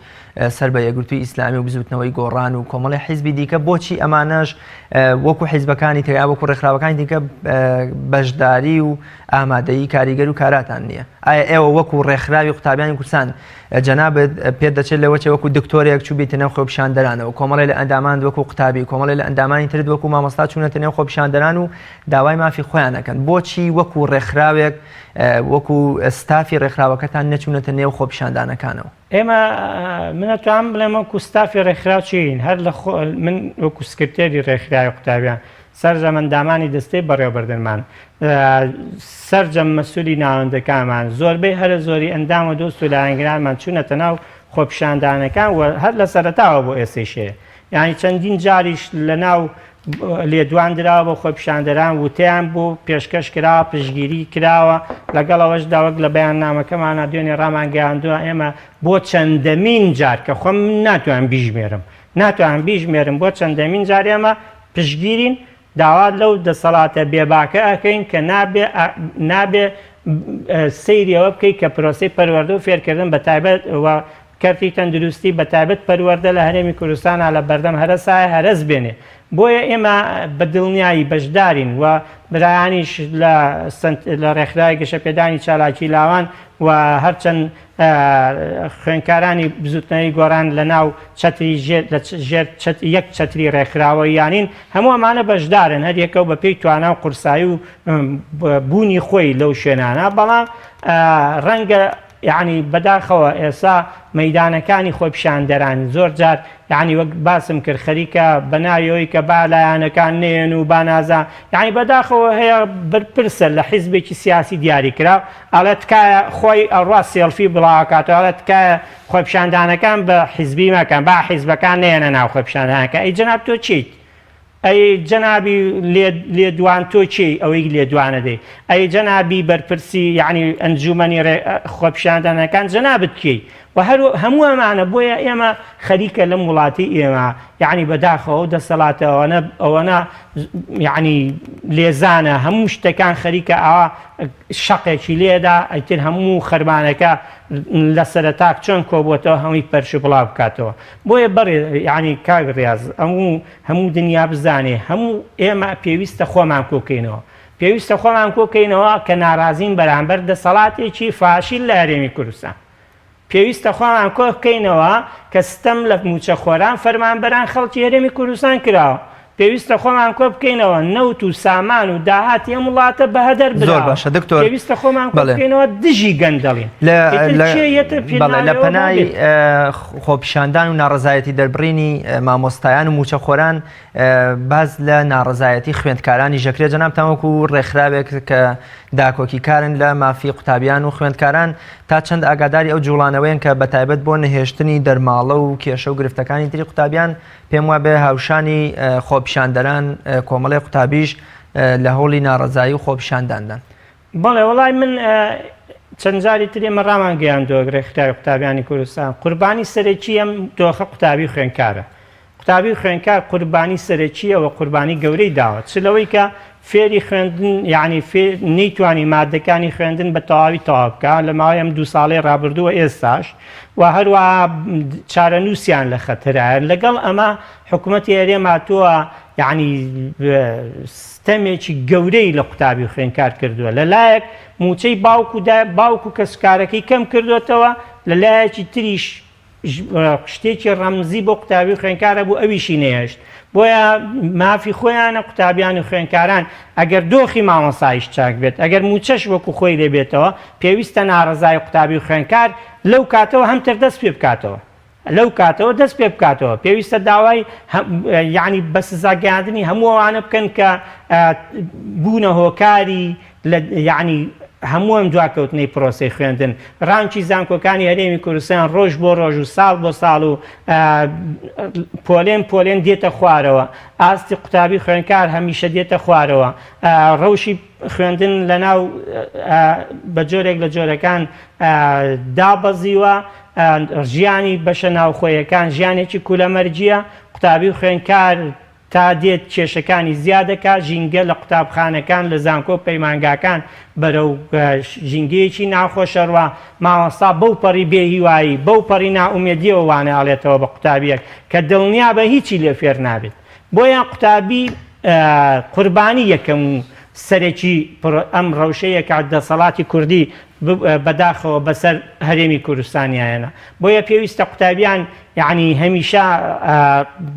A: سەر بە یەکگرتووی ئیسلامی و بزوتنەوەی گۆڕان و کۆمەڵی حیزبی دیکە بۆچی ئەمانەش وەکو حیزبەکانی تر یا وەکو ڕێکخراوەکانی دیکە بەشداری و ئامادەیی کاریگەر و کاراتان نییە ئایا ئێوە وەکو ڕێکخراوی قوتابیانی کوردستان جەنابت پێت دەچێت لەوە چێ وەکو دکتۆرێک چووبیتە نێو خۆپیشاندەرانەوە کۆمەڵێ لە ئەندامان وەکو قوتابی کۆمەڵێ لە ئەندامانی ترت وەکو مامۆستا چوونەتە نێو خۆپیشاندەران و داوای مافی خۆیان ئەکەن بۆچی وەکو ڕێکخراوێک وەکو ستافی ڕێکخراوەکەتان نەچوونەتە نێو خۆپیشاندانەکانەوە؟
B: ئێمە من ئەتوانم بڵێم وەکو ستافی ڕێکخراو چین هەر لە خۆ من وەکو سکرتێری ڕێکخراوی قوتابیان سەرجەم ئەندامانی دەستەی بەڕێوەبردنمان سەرجەم مەسولی ناوەندەکانمان زۆربەی هەرە زۆری ئەندام و دۆست و لایەنگرانمان چوونەتە ناو خۆپیشاندانەکان و هەر لە سەرەتاوە بۆ ئێستەیش هەیە یانی چەندین جاریش لە ناو لێدوان دراوە بۆ خۆپیشاندەران وتەیان بۆ پێشکەش کراوە پشتگیری کراوە لەگەڵ ئەوەشدا وەک لە بەیاننامەکەمانە دوێنێ ڕامانگەیاندووە ئێمە بۆ چەندەمین جار کە خۆم ناتوانم بیژمێرم ناتوانم بیژمێرم بۆ چەندەمین جار ئێمە پشتگیرین داوا لەو دەسەڵاتە بێباکە ئەکەین کە نابێ نابێ سەیری ئەوە بکەیت کە پرۆسەی پەروەردە و فێرکردن بە تایبەت و کەرتی تەندروستی بە تایبەت پەروەردە لە هەرێمی کوردستانا لە بەردەم هەرەسایە هەرەس بێنێ بۆیە ئێمە بە دڵنیایی بەشدارین و برایانیش لە لە ڕێکخراوی گەشەپێدانی چالاکی لاوان و هەرچەند خوێندکارانی بزوتنەوەی گۆڕان لە ناو چەتری ژێر لە ژێر یەک چەتری ڕێکخراوەییانین هەموو ئەمانە بەشدارن هەر یەکە و بە پێی توانا و قورسایی و بوونی خۆی لەو شوێنانە بەڵام ڕەنگە یەعنی بەداخەوە ئێستا مەیدانەکانی خۆپیشاندەران زۆر جار یەعنی وەک باسم کرد خەریکە بە ناوی ئەوەی کە با لایەنەکان نەیەن و با نازا یەعنی بەداخەوە هەیە بەرپرسە لە حیزبێکی سیاسی دیاری کراو ئەڵێ تکایە خۆی ئەڕوا سێڵفی بڵاوەکاتەوە ئەڵێ تکایە خۆپیشاندانەکان بە حیزبی مەکەن با حیزبەکان نەیەنە ناو خۆپیشاندانەکە ئەی جەناب تۆ چیت ئەی جەنابی لێدوان تۆ کێی ئەوەی لێدوانەدەی ئەی جەنابی بەرپرسی یەعنی ئەنجومەنی خۆپیشاندانەکان جەنابت کێی و هەر هەموو ئەمانە بۆیە ئێمە خەریکە لەم وڵاتی ئێمە یەعنی بەداخەوە ئەو دەسەڵاتە ئەوەنە ئەوەنە یەعنی لێزانە هەموو شتەکان خەریکە ئاوا شەقێکی لێدا ئیتر هەموو خەرمانەکە لە سەرەتاک چۆن کۆبووەتەوە هەمووی پەرش و بڵاو بکاتەوە بۆیە بەڕێ یەعنی کاک ڕیاز ئەموو هەموو دنیا بزانێ هەموو ئێمە پێویستە خۆمان کۆکەینەوە پێویستە خۆمان کۆکەینەوە کە ناڕازین بەرامبەر دەسەڵاتێکی فاشیل لە هەرێمی کوردستان پێویستە خۆمان کۆبکەینەوە کە ستەم لە مووچەخۆران فەرمانبەران خەڵکی هەرێمی کوردستان کراوە پێویستە خۆمان کۆبکەینەوە نەوت و سامان و داهاتی ئەم وڵاتە بە هەدەر
A: زۆر
B: براوە
A: باشە دکتۆر
B: پێویستە خۆمان
A: بەڵێ
B: کۆبکەینەوە دژی گەندەڵین
A: لە
B: ئیتر
A: لە
B: کێ یەتە
A: بەڵێ لە
B: پێناویەوە با
A: پەنای
B: بێت.
A: خۆپیشاندان و ناڕەزایەتی دەربڕینی مامۆستایان و مووچەخۆران باس لە ناڕەزایەتی خوێندکارانیش دەکرێت جەنابتان وەکو ڕێکخراوێک کە داکۆکیکارن لە مافی قوتابیان و خوێندکاران تا چەند ئاگاداری ئەو جوڵانەوەیەن کە بەتایبەت بۆ نەهێشتنی دەرماڵە و کێشە و گرفتەکانی تری قوتابیان پێم وابێ هاوشانی خۆپیشاندەران کۆمەڵی قوتابیش لە هەوڵی ناڕەزایی و خۆپیشانداندان.
B: بەڵێ وەڵای من چەند جاری تر ئێمە ڕامان گەیاندووە ڕێکخراوی قوتابیانی کوردستان قوربانی سەرەکی ئەم دۆخە قوتابی خوێندکارە قوتابی و خوێندکار قوربانی سەرەکییە و قوربانی گەورەی داوە، چ لەوەی کە فێری خوێندن یانی فێر نەیتوانی ماددەکانی خوێندن بە تەواوی تەواو بکا لە ماوەی ئەم دوو ساڵەی ڕابردوو و ئێستاش و هەروەها چارەنووسیان لە خەتەرایە لەگەڵ ئەمە حکوومەتی هەرێم هاتووە یانی ستەمێکی گەورەی لە قوتابی و خوێندکار کردووە لە لایەک مووچەی باوک و باوک و کەسوکارەکەی کەم کردووەتەوە لە لایەکی تریش. شتێکی ڕەمزی بۆ قوتابی و خوێندکارە بوو ئەویشی نەهێشت. بۆیە مافی خۆیانە قوتابیان و خوێندکاران ئەگەر دۆخی مامۆستایش چاک بێت، ئەگەر مووچەش وەکو خۆی لێ بێتەوە، پێویستە ناڕەزایی قوتابی و خوێندکار لەو کاتەوە هەمتر دەست پێ بکاتەوە. لەو کاتەوە دەست پێ بکاتەوە. پێویستە داوای یانی بە سزا گەیاندنی هەموو ئەوانە بکەن کە بوونە هۆکاری لە یانی هەموو ئەم دواکەوتنەی پرۆسەی خوێندن. ڕانکی زانکۆکانی هەرێمی کوردستان ڕۆژ بۆ ڕۆژ و ساڵ بۆ ساڵ و پۆلێن پۆلێن دێتە خوارەوە. ئاستی قوتابی خوێندکار هەمیشە دێتە خوارەوە. ڕەوشی خوێندن لەناو بە جۆرێک لە جۆرەکان دابەزیوە. ژیانی بەشە ناوخۆیەکان ژیانێکی کولەمەرگییە، قوتابی و خوێندکار تا دێت کێشەکانی زیاد دەکات، ژینگە لە قوتابخانەکان، لە زانکۆ و پەیمانگاکان بەرەو ژینگەیەکی ناخۆش ئەڕوا، مامۆستا بەو پەڕی بێ هیوایی، بەو پەڕی نائومێدییەوە وانە ئەڵێتەوە بە قوتابییەک کە دڵنیابە هیچی لێ فێر نابێت. بۆیە قوتابی قوربانی یەکەم و سەرەکی ئەم ڕەوشەیە کە دەسەڵاتی کوردی بەداخەوە بەسەر هەرێمی کوردستانیایەنە. بۆیە پێویستە قوتابیان یەعنی هەمیشە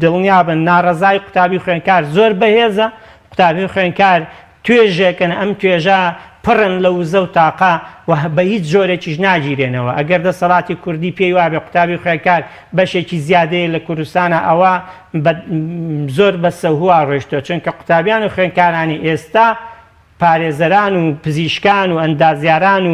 B: دڵنیابن ناڕەزای قوتابی و خوێندکار زۆر بەهێزە، قوتابی و خوێندکار توێژێکن، ئەم توێژە پڕن لە وزە و تاقە و بە هیچ جۆرێکیش ناگیرێنەوە. ئەگەر دەسەڵاتی کوردی پێی وابێ قوتابی و خوێندکار بەشێکی زیادەیە لە کوردستانا ئەوە بە زۆر بە سەهوا ڕۆیشتوە، چونکە قوتابیان و خوێندکارانی ئێستا پارێزەران و پزیشکان و ئەندازیاران و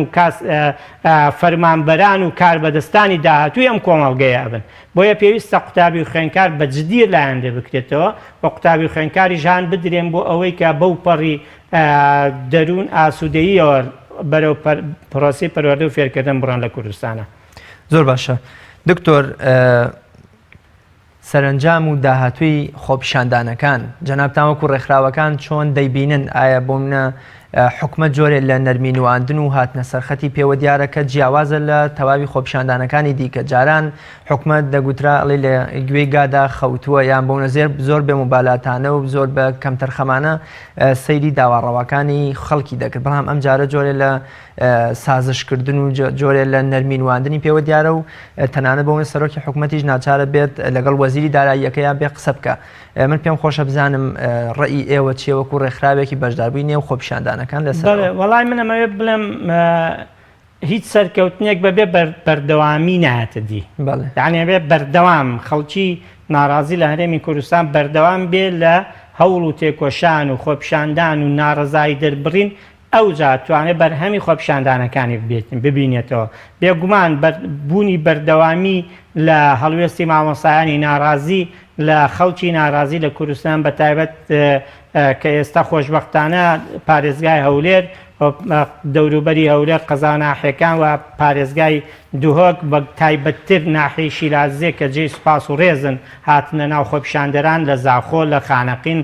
B: فەرمانبەران و کاربەدەستانی داهاتووی ئەم کۆمەڵگەیە ئەبن. بۆیە پێویستە قوتابی و خوێندکار بە جدی لایان لێ بکرێتەوە و قوتابی و خوێندکاریش هان بدرێن بۆ ئەوەی کە بەو پەڕی دەروون ئاسوودەییەوە بەرەو پرۆسەی پەروەردە و فێرکردن بڕۆن لە کوردستانا.
A: زۆر باشە دکتۆر. سەرەنجام و داهاتووی خۆپیشاندانەکان جەنابتان وەکو ڕێکخراوەکان چۆن دەیبینن؟ ئایا بۆ منە حکومەت جۆرێ لە نەرمی نواندن و هاتنە سەرخەتی پێوە دیارە کە جیاوازە لە تەواوی خۆپیشاندانەکانی دیکە جاران حکومەت دەگوترا ئەڵێ لە گوێی گادا خەوتووە یان بۆ نەزێر زۆر بێ موبالاتانە و زۆر بە کەمتەرخەمانە سەیری داوا ڕەواکانی خەڵکی دەکرد بەڵام ئەم جارە جۆرێ لە سازشکردن و جۆرێ لە نەرمی نواندنی پێوە دیارە و تەنانەت بۆ سەرۆکی حکوومەتیش ناچارە بێت لەگەڵ وەزیری داراییەکەیان بێ قسە بکە من پێم خۆشە بزانم ڕێی ئێوە چیە وەکو ڕێکخراوێکی بەشداربووی نێو خۆپیشاندانەکان لەسەر
B: وەڵای من ئەمەوێت بڵێم هیچ سەرکەوتنێک بەبێ بەردەوامی نایەتە دی یعنی ئەبێ بەردەوام خەڵکی ناڕازی لە هەرێمی کوردستان بەردەوام بێ لە هەوڵ و تێکۆشان و خۆپیشاندان و ناڕەزایی دەربڕین ئەوجا توانێت بەرهەمی خۆپیشاندانەکانی ببینێتەوە. بێگومان بوونی بەردەوامی لە هەڵوێستی مامۆستایانی ناڕازی، لە خەڵکی ناڕازی لە کوردستان بە تایبەت کە ئێستا خۆشبەختانە پارێزگای هەولێر و دەوروبەری هەولێر قەزا ناحیەکان و پارێزگای دهۆک بە تایبەتتر ناحیەی شیلادزێ کە جێی سوپاس و ڕێزن هاتنە ناو خۆپیشاندەران لە زاخۆ لە خانەقین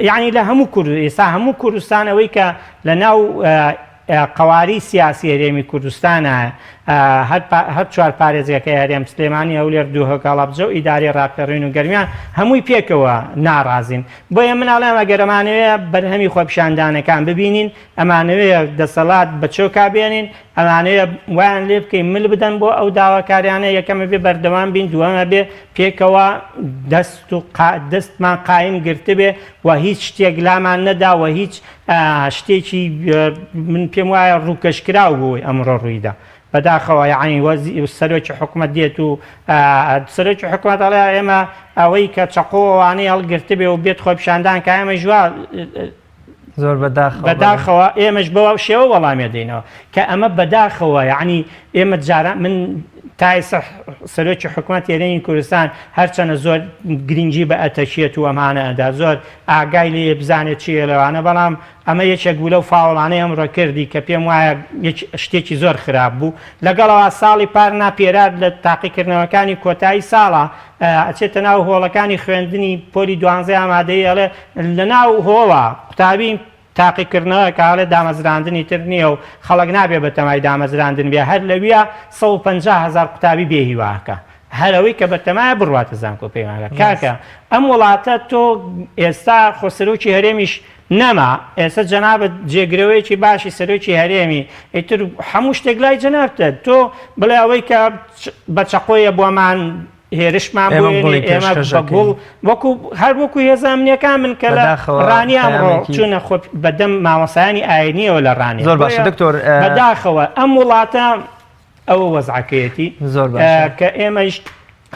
B: یانی لە هەموو کورد ئێستا هەموو کوردستان ئەوەی کە لە ناو قەواری سیاسی هەرێمی کوردستانە هەر چوار پارێزگەکەی هەرێم سلێمانی هەولێر دهۆک هەڵەبجە و ئیدارەی ڕاپەڕین و گەرمیان هەمووی پێکەوە ناڕازین بۆیە من ئەڵێم ئەگەر ئەمانەوێ بەرهەمی خۆپیشاندانەکان ببینین ئەمانەوێ دەسەڵات بە چۆکا بێنین ئەمانەوێ وایان لێ بکەین مل بدەن بۆ ئەو داواکاریانە، یەکەم ئەبێ بەردەوام بین، دووەم ئەبێ پێکەوە دەست و دەستمان قایم گرتبێ و هیچ شتێک لامان نەدا و هیچ شتێکی من پێم وایە ڕووکەشکراو بوو ئەمڕۆ ڕوویدا. بەداخەوە یەعنی سەرۆکی حکومەت دێت و سەرۆکی حکومەت ئەڵێ ئێمە ئەوەی کە چەقۆ ئەوانەی هەڵگرتبێ و بێت خۆپیشاندان کە ئێمەش وا
A: زۆر بەداخەوە
B: بەداخەوە ئێمەش بەو شێوە وەڵامێ دەینەوە کە ئەمە بەداخەوە یعنی ئێمە جاران من تا ئێستا سەرۆکی حکومەت هەرێمی کوردستان هەرچەنە زۆر گرنگی بە ئەتەکیەت و ئەمانە ئەدا زۆر ئاگای لێ بزانێت چیە لەوانە بەڵام ئەمە یەکێک بوو لەو فاوڵانەی ئەمڕۆ کردی کە پێم وایە شتێکی زۆر خراپ بوو لەگەڵەوە ساڵی پار ناپێرار لە تاقیکردنەوەکانی کۆتایی ساڵە ئەچێتە ناو هۆڵەکانی خوێندنی پۆلی دوانزەی ئامادەیی ئەڵێ لەناو هۆڵا قوتابی تاقیکردنەوە کە ئەڵێ دامەزراندنی تر نییە و خەڵک نابێ بەتەمای دامەزراندن بێ هەر لەویا 150 هەزار قوتابی بێ هیواکە هەر ئەوەی کە بەتەمایە بڕواتە زانکۆ پەیمانگا کاکە ئەم وڵاتە تۆ ئێستا خۆ سەرۆکی هەرێمیش. نەما، ئێستا جەنابت جێگرەوەیەکی باشی سەرۆکی هەرێمی، ئیتر هەموو شتێک لای جەنابتە، تۆ بڵێ ئەوەی کە بە چەقۆیە بۆمان هێرشمان
A: ئێمە
B: بۆ
A: گوڵی
B: ئێمە
A: پێشکەش
B: بە گوڵ
A: ئەکەین.
B: وەکو هەر وەکو هێزە ئەمنیەکان من کە لە
A: بەداخەوە
B: ڕانیە ئەمڕۆ
A: پەیامێکی
B: چوونە خۆ بەدەم مامۆستایانی ئاینیەوە لە ڕانیە
A: زۆر باشە
B: بۆیە
A: دکتۆر
B: بەداخەوە ئەم وڵاتە ئەوە وەزعەکەیەتی
A: زۆر باشە.
B: کە ئێمەش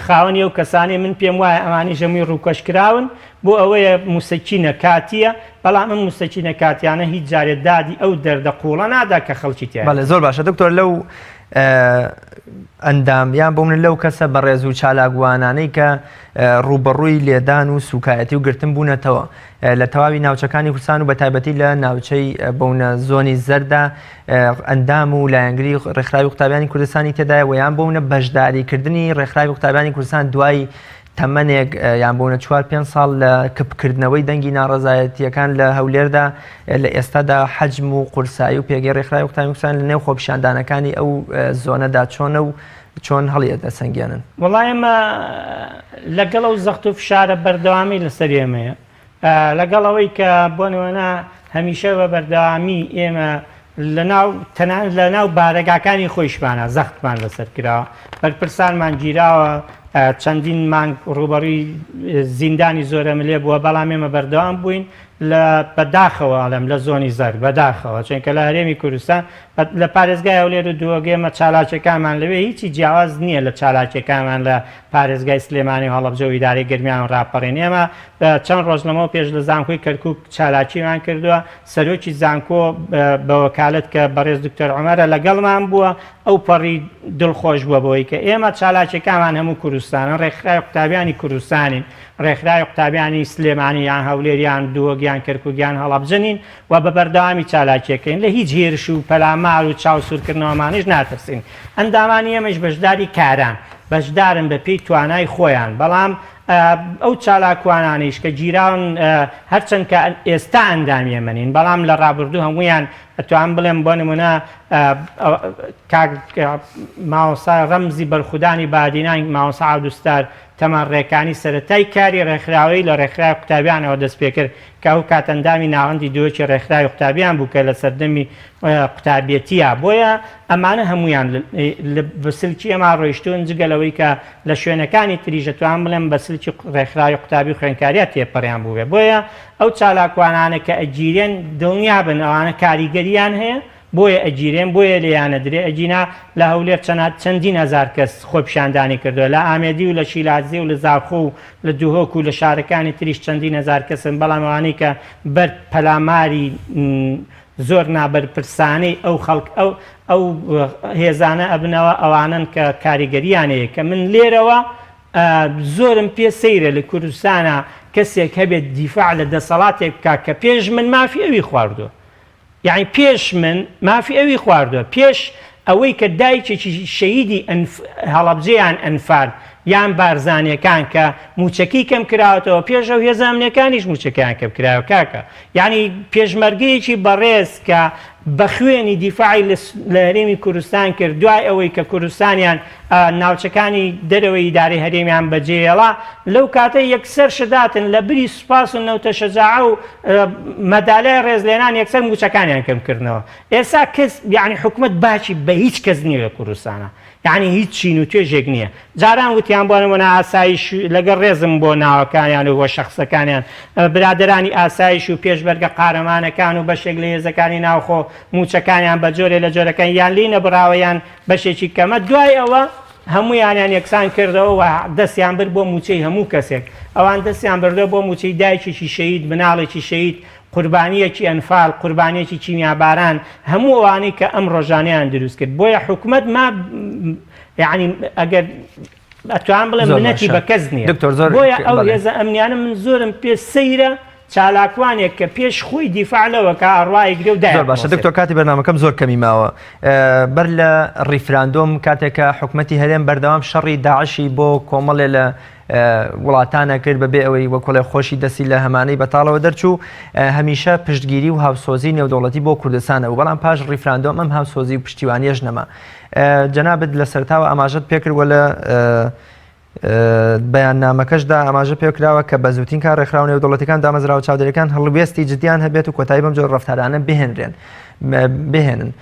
B: خاوەنی ئەو کەسانەی من پێم وایە ئەمانیش هەمووی ڕووکەش کراون بۆ ئەوەیە موسەکینە کاتیە بەڵام ئەم موسەکینە کاتیانە هیچ جارێ دادی ئەو دەردە قوڵە نادا کە خەڵکی تیایە.
A: بەڵێ زۆر باشە دکتۆر لەو ئەندام یان بۆ من لەو کەسە بەڕێز و چالاکوانانەی کە ڕووبەڕووی لێدان و سوکایەتی و گرتن بوونەتەوە لە تەواوی ناوچەکانی کوردستان و بەتایبەتی لە ناوچەی بۆونە زۆنی زەردا ئەندام و لایەنگری ڕێکخراوی قوتابیانی کوردستانی تێدایە و یان بۆونە بەشداریکردنی ڕێکخراوی قوتابیانی کوردستان دوای تەمەنێک یان بۆونە چوار پێنج ساڵ لە کپکردنەوەی دەنگی ناڕەزایەتییەکان لە هەولێردا لە ئێستادا حەجم و قورسایی و پێگەی ڕێکخراوی قوتابیانی کوردستان لە نێو خۆپیشاندانەکانی ئەو زۆنەدا چۆنە و چۆن هەڵیئەسەنگێنن؟
B: وەڵا ئێمە لەگەڵ ئەو زەخت و فشارە بەردەوامی لەسەر ئێمەیە لەگەڵ ئەوەی کە بۆ نمونە هەمیشە بە بەردەوامی ئێمە لەناو تەنانەت لەناو بارەگاکانی خۆیشمانە زەختمان لەسەر کراوە بەرپرسانمان گیراوە چەندین مانگ ڕووبەڕووی زیندانی زۆرەملێ بووە بەڵام ئێمە بەردەوام بووین لە بەداخەوە ئەڵێم لە زۆنی زەرد بەداخەوە چونکە لە هەرێمی کوردستان لە پارێزگای هەولێر و دهۆک ئێمە چالاکیەکانمان لەوێ هیچی جیاواز نییە لە چالاکیەکانمان لە پارێزگای سلێمانی و هەڵەبجە و ئیدارەی گەرمیان و ڕاپەڕین ئێمە چەند ڕۆژ لەمەو پێش لە زانکۆی کەرکوک چالاکیمان کردووە سەرۆکی زانکۆ بە وەکالەت کە بەڕێز دکتۆر عومەرە لەگەڵمان بووە ئەو پەڕی دڵخۆش بووە بەوەی کە ئێمە چالاکیەکانمان هەموو کوردستانن ڕێکخراوی قوتابیانی کوردستانین ڕێکخراوی قوتابیانی سلێمانی یان هەولێر یان دهۆک یان کەرکوک یان هەڵەبجە نین و بە بەردەوامی چالاکیەکەین لە هیچ هێرش و پەلامار و چاوسوورکردنەوەمانیش ناترسین ئەندامانی ئێمەش بەشداری کاران بەشدارن بە پێی توانای خۆیان بەڵام ئەو چالاکوانانەیش کە گیراون هەرچەند کە ئێستا ئەندامی ئێمە نین بەڵام لە ڕابردوو هەموویان ئەتوانم بڵێم بۆ نمونە کاک مامۆستا ڕەمزی بەرخودانی بادینان مامۆستا عەبدولستار تەمەن ڕێکانی سەرەتای کاری ڕێکخراوەیی لە ڕێکخراوی قوتابیانەوە دەست پێکرد کە ئەو کات ئەندامی ناوەندی دهۆکی ڕێکخراوی قوتابیان بوو کە لە سەردەمی قوتابیەتیە بۆیە ئەمانە هەموویان بە سلکی ئێمە ڕۆیشتوون جگە لەوەی کە لە شوێنەکانی تریش ئەتوانم بڵێم بە سلکی ڕێکخراوی قوتابی و خوێندکاریە تێپەڕیان بووبێ بۆیە ئەو چالاکوانانە کە ئەگیرێن دڵنیابن ئەوانە کاریگەریان هەیە بۆیە ئەگیرێن بۆیە لێیان ئەدرێ ئەگینا لە هەولێر چەند چەندین هەزار کەس خۆپیشاندانی کردوە لە ئامێدی و لە شیلادزێ و لە زاخۆ و لە دهۆک و لە شارەکانی تریش چەندین هەزار کەسن بەڵام ئەوانەی کە بەر پەلاماری زۆر نابەرپرسانەی ئەو خەڵک ئەو ئەو هێزانە ئەبنەوە ئەوانەن کە کاریگەریان هەیە کە من لێرەوە زۆرم پێ سەیرە لە کوردستانا کەسێک هەبێت دیفاع لە دەسەڵاتێک بکا کە پێش من مافی ئەوی خواردووە یەعنی پێش من مافی ئەوی خواردوە پێش ئەوەی کە دایکێکی شەهیدی هەڵەبجە یان ئەنفال یان بارزانیەکان کە موچەکەی کەم کراوەتەوە پێش ئەو هێزە ئەمنیەکانیش موچەکەیان کەم کراوە کاکە یەعنی پێشمەرگەیەکی بەڕێز کە بە خوێنی دیفاعی لە هەرێمی کوردستان کرد دوای ئەوەی کە کوردستانیان ناوچەکانی دەرەوەی ئیدارەی هەرێمیان بەجێهێڵا لەو کاتە یەکسەر شداتن لە بری سوپاس و نەوتە شەجاعە و مەدالیای ڕێزلێنان یەکسەر موچەکانیان کەم کردنەوە ئێستا کەس یعنی حکومەت باکی بە هیچ کەس نییە لە کوردستانە یعنی هیچ چین و توێژێک نییە جاران وتیان بۆ نمونە ئاسایش لەگەڵ ڕێزم بۆ ناوەکانیان و بۆ شەخسەکانیان برادەرانی ئاسایش و پێشمەرگە قارەمانەکان و بەشێک لە هێزەکانی ناوخۆ موچەکانیان بە جۆرێ لە جۆرەکان یان لی نەبراوە یان بەشێکی کەمە دوای ئەوە هەموویانیان یەکسان کردەوە و دەستیان برد بۆ مووچەی هەموو کەسێک. ئەوان دەستیان بردووە بۆ مووچەی دایکێکی شەهید، مناڵێکی شەهید، قوربانییەکی ئەنفال، قوربانییەکی کیمیاباران، هەموو ئەوانەی کە ئەم ڕۆژانەیان دروست کرد. بۆیە حکومەت ما یەعنی ئەگەر ئەتوانم بڵێم
A: زۆر
B: منەتی
A: باشە
B: بە کەس نییە.
A: دکتۆر زۆر
B: بۆیە ئەو
A: بەڵێ.
B: هێزە ئەمنیانە من زۆرم پێ سەیرە چالاکوانێک کە پێش خۆی دیفاع لەوە کا ئەڕوا ئەیگرێ و
A: زۆر باشە
B: دایئەپڵۆسێت.
A: دکتۆر کاتی بەرنامەکەم زۆر کەمی ماوە بەر لە ڕیفراندۆم کاتێک کە حکومەتی هەرێم بەردەوام شەڕی داعشی بۆ کۆمەڵێ لە وڵاتانە کرد بەبێ ئەوەی وەکوڵێ خۆشی دەستی لە هەمانەی بەتاڵەوە دەرچوو هەمیشە پشتگیری و هاوسۆزی نێودەوڵەتی بۆ کوردستانە و بەڵام پاش ڕیفراندۆم ئەم هاوسۆزی و پشتیوانیەش نەما جەنابت لە سەرتاوە ئاماژەت پێکرد وە لە. بەیاننامەکەشدا ئاماژە پێکراوە کە بە زووترین کار ڕێکخراوە نێودەوڵەتیەکان دامەزراوە چاودێریەکان هەڵوێستی جدیان هەبێت و کۆتایی بەم جۆرە ڕەفتارانە بهێنرێن بهێنن.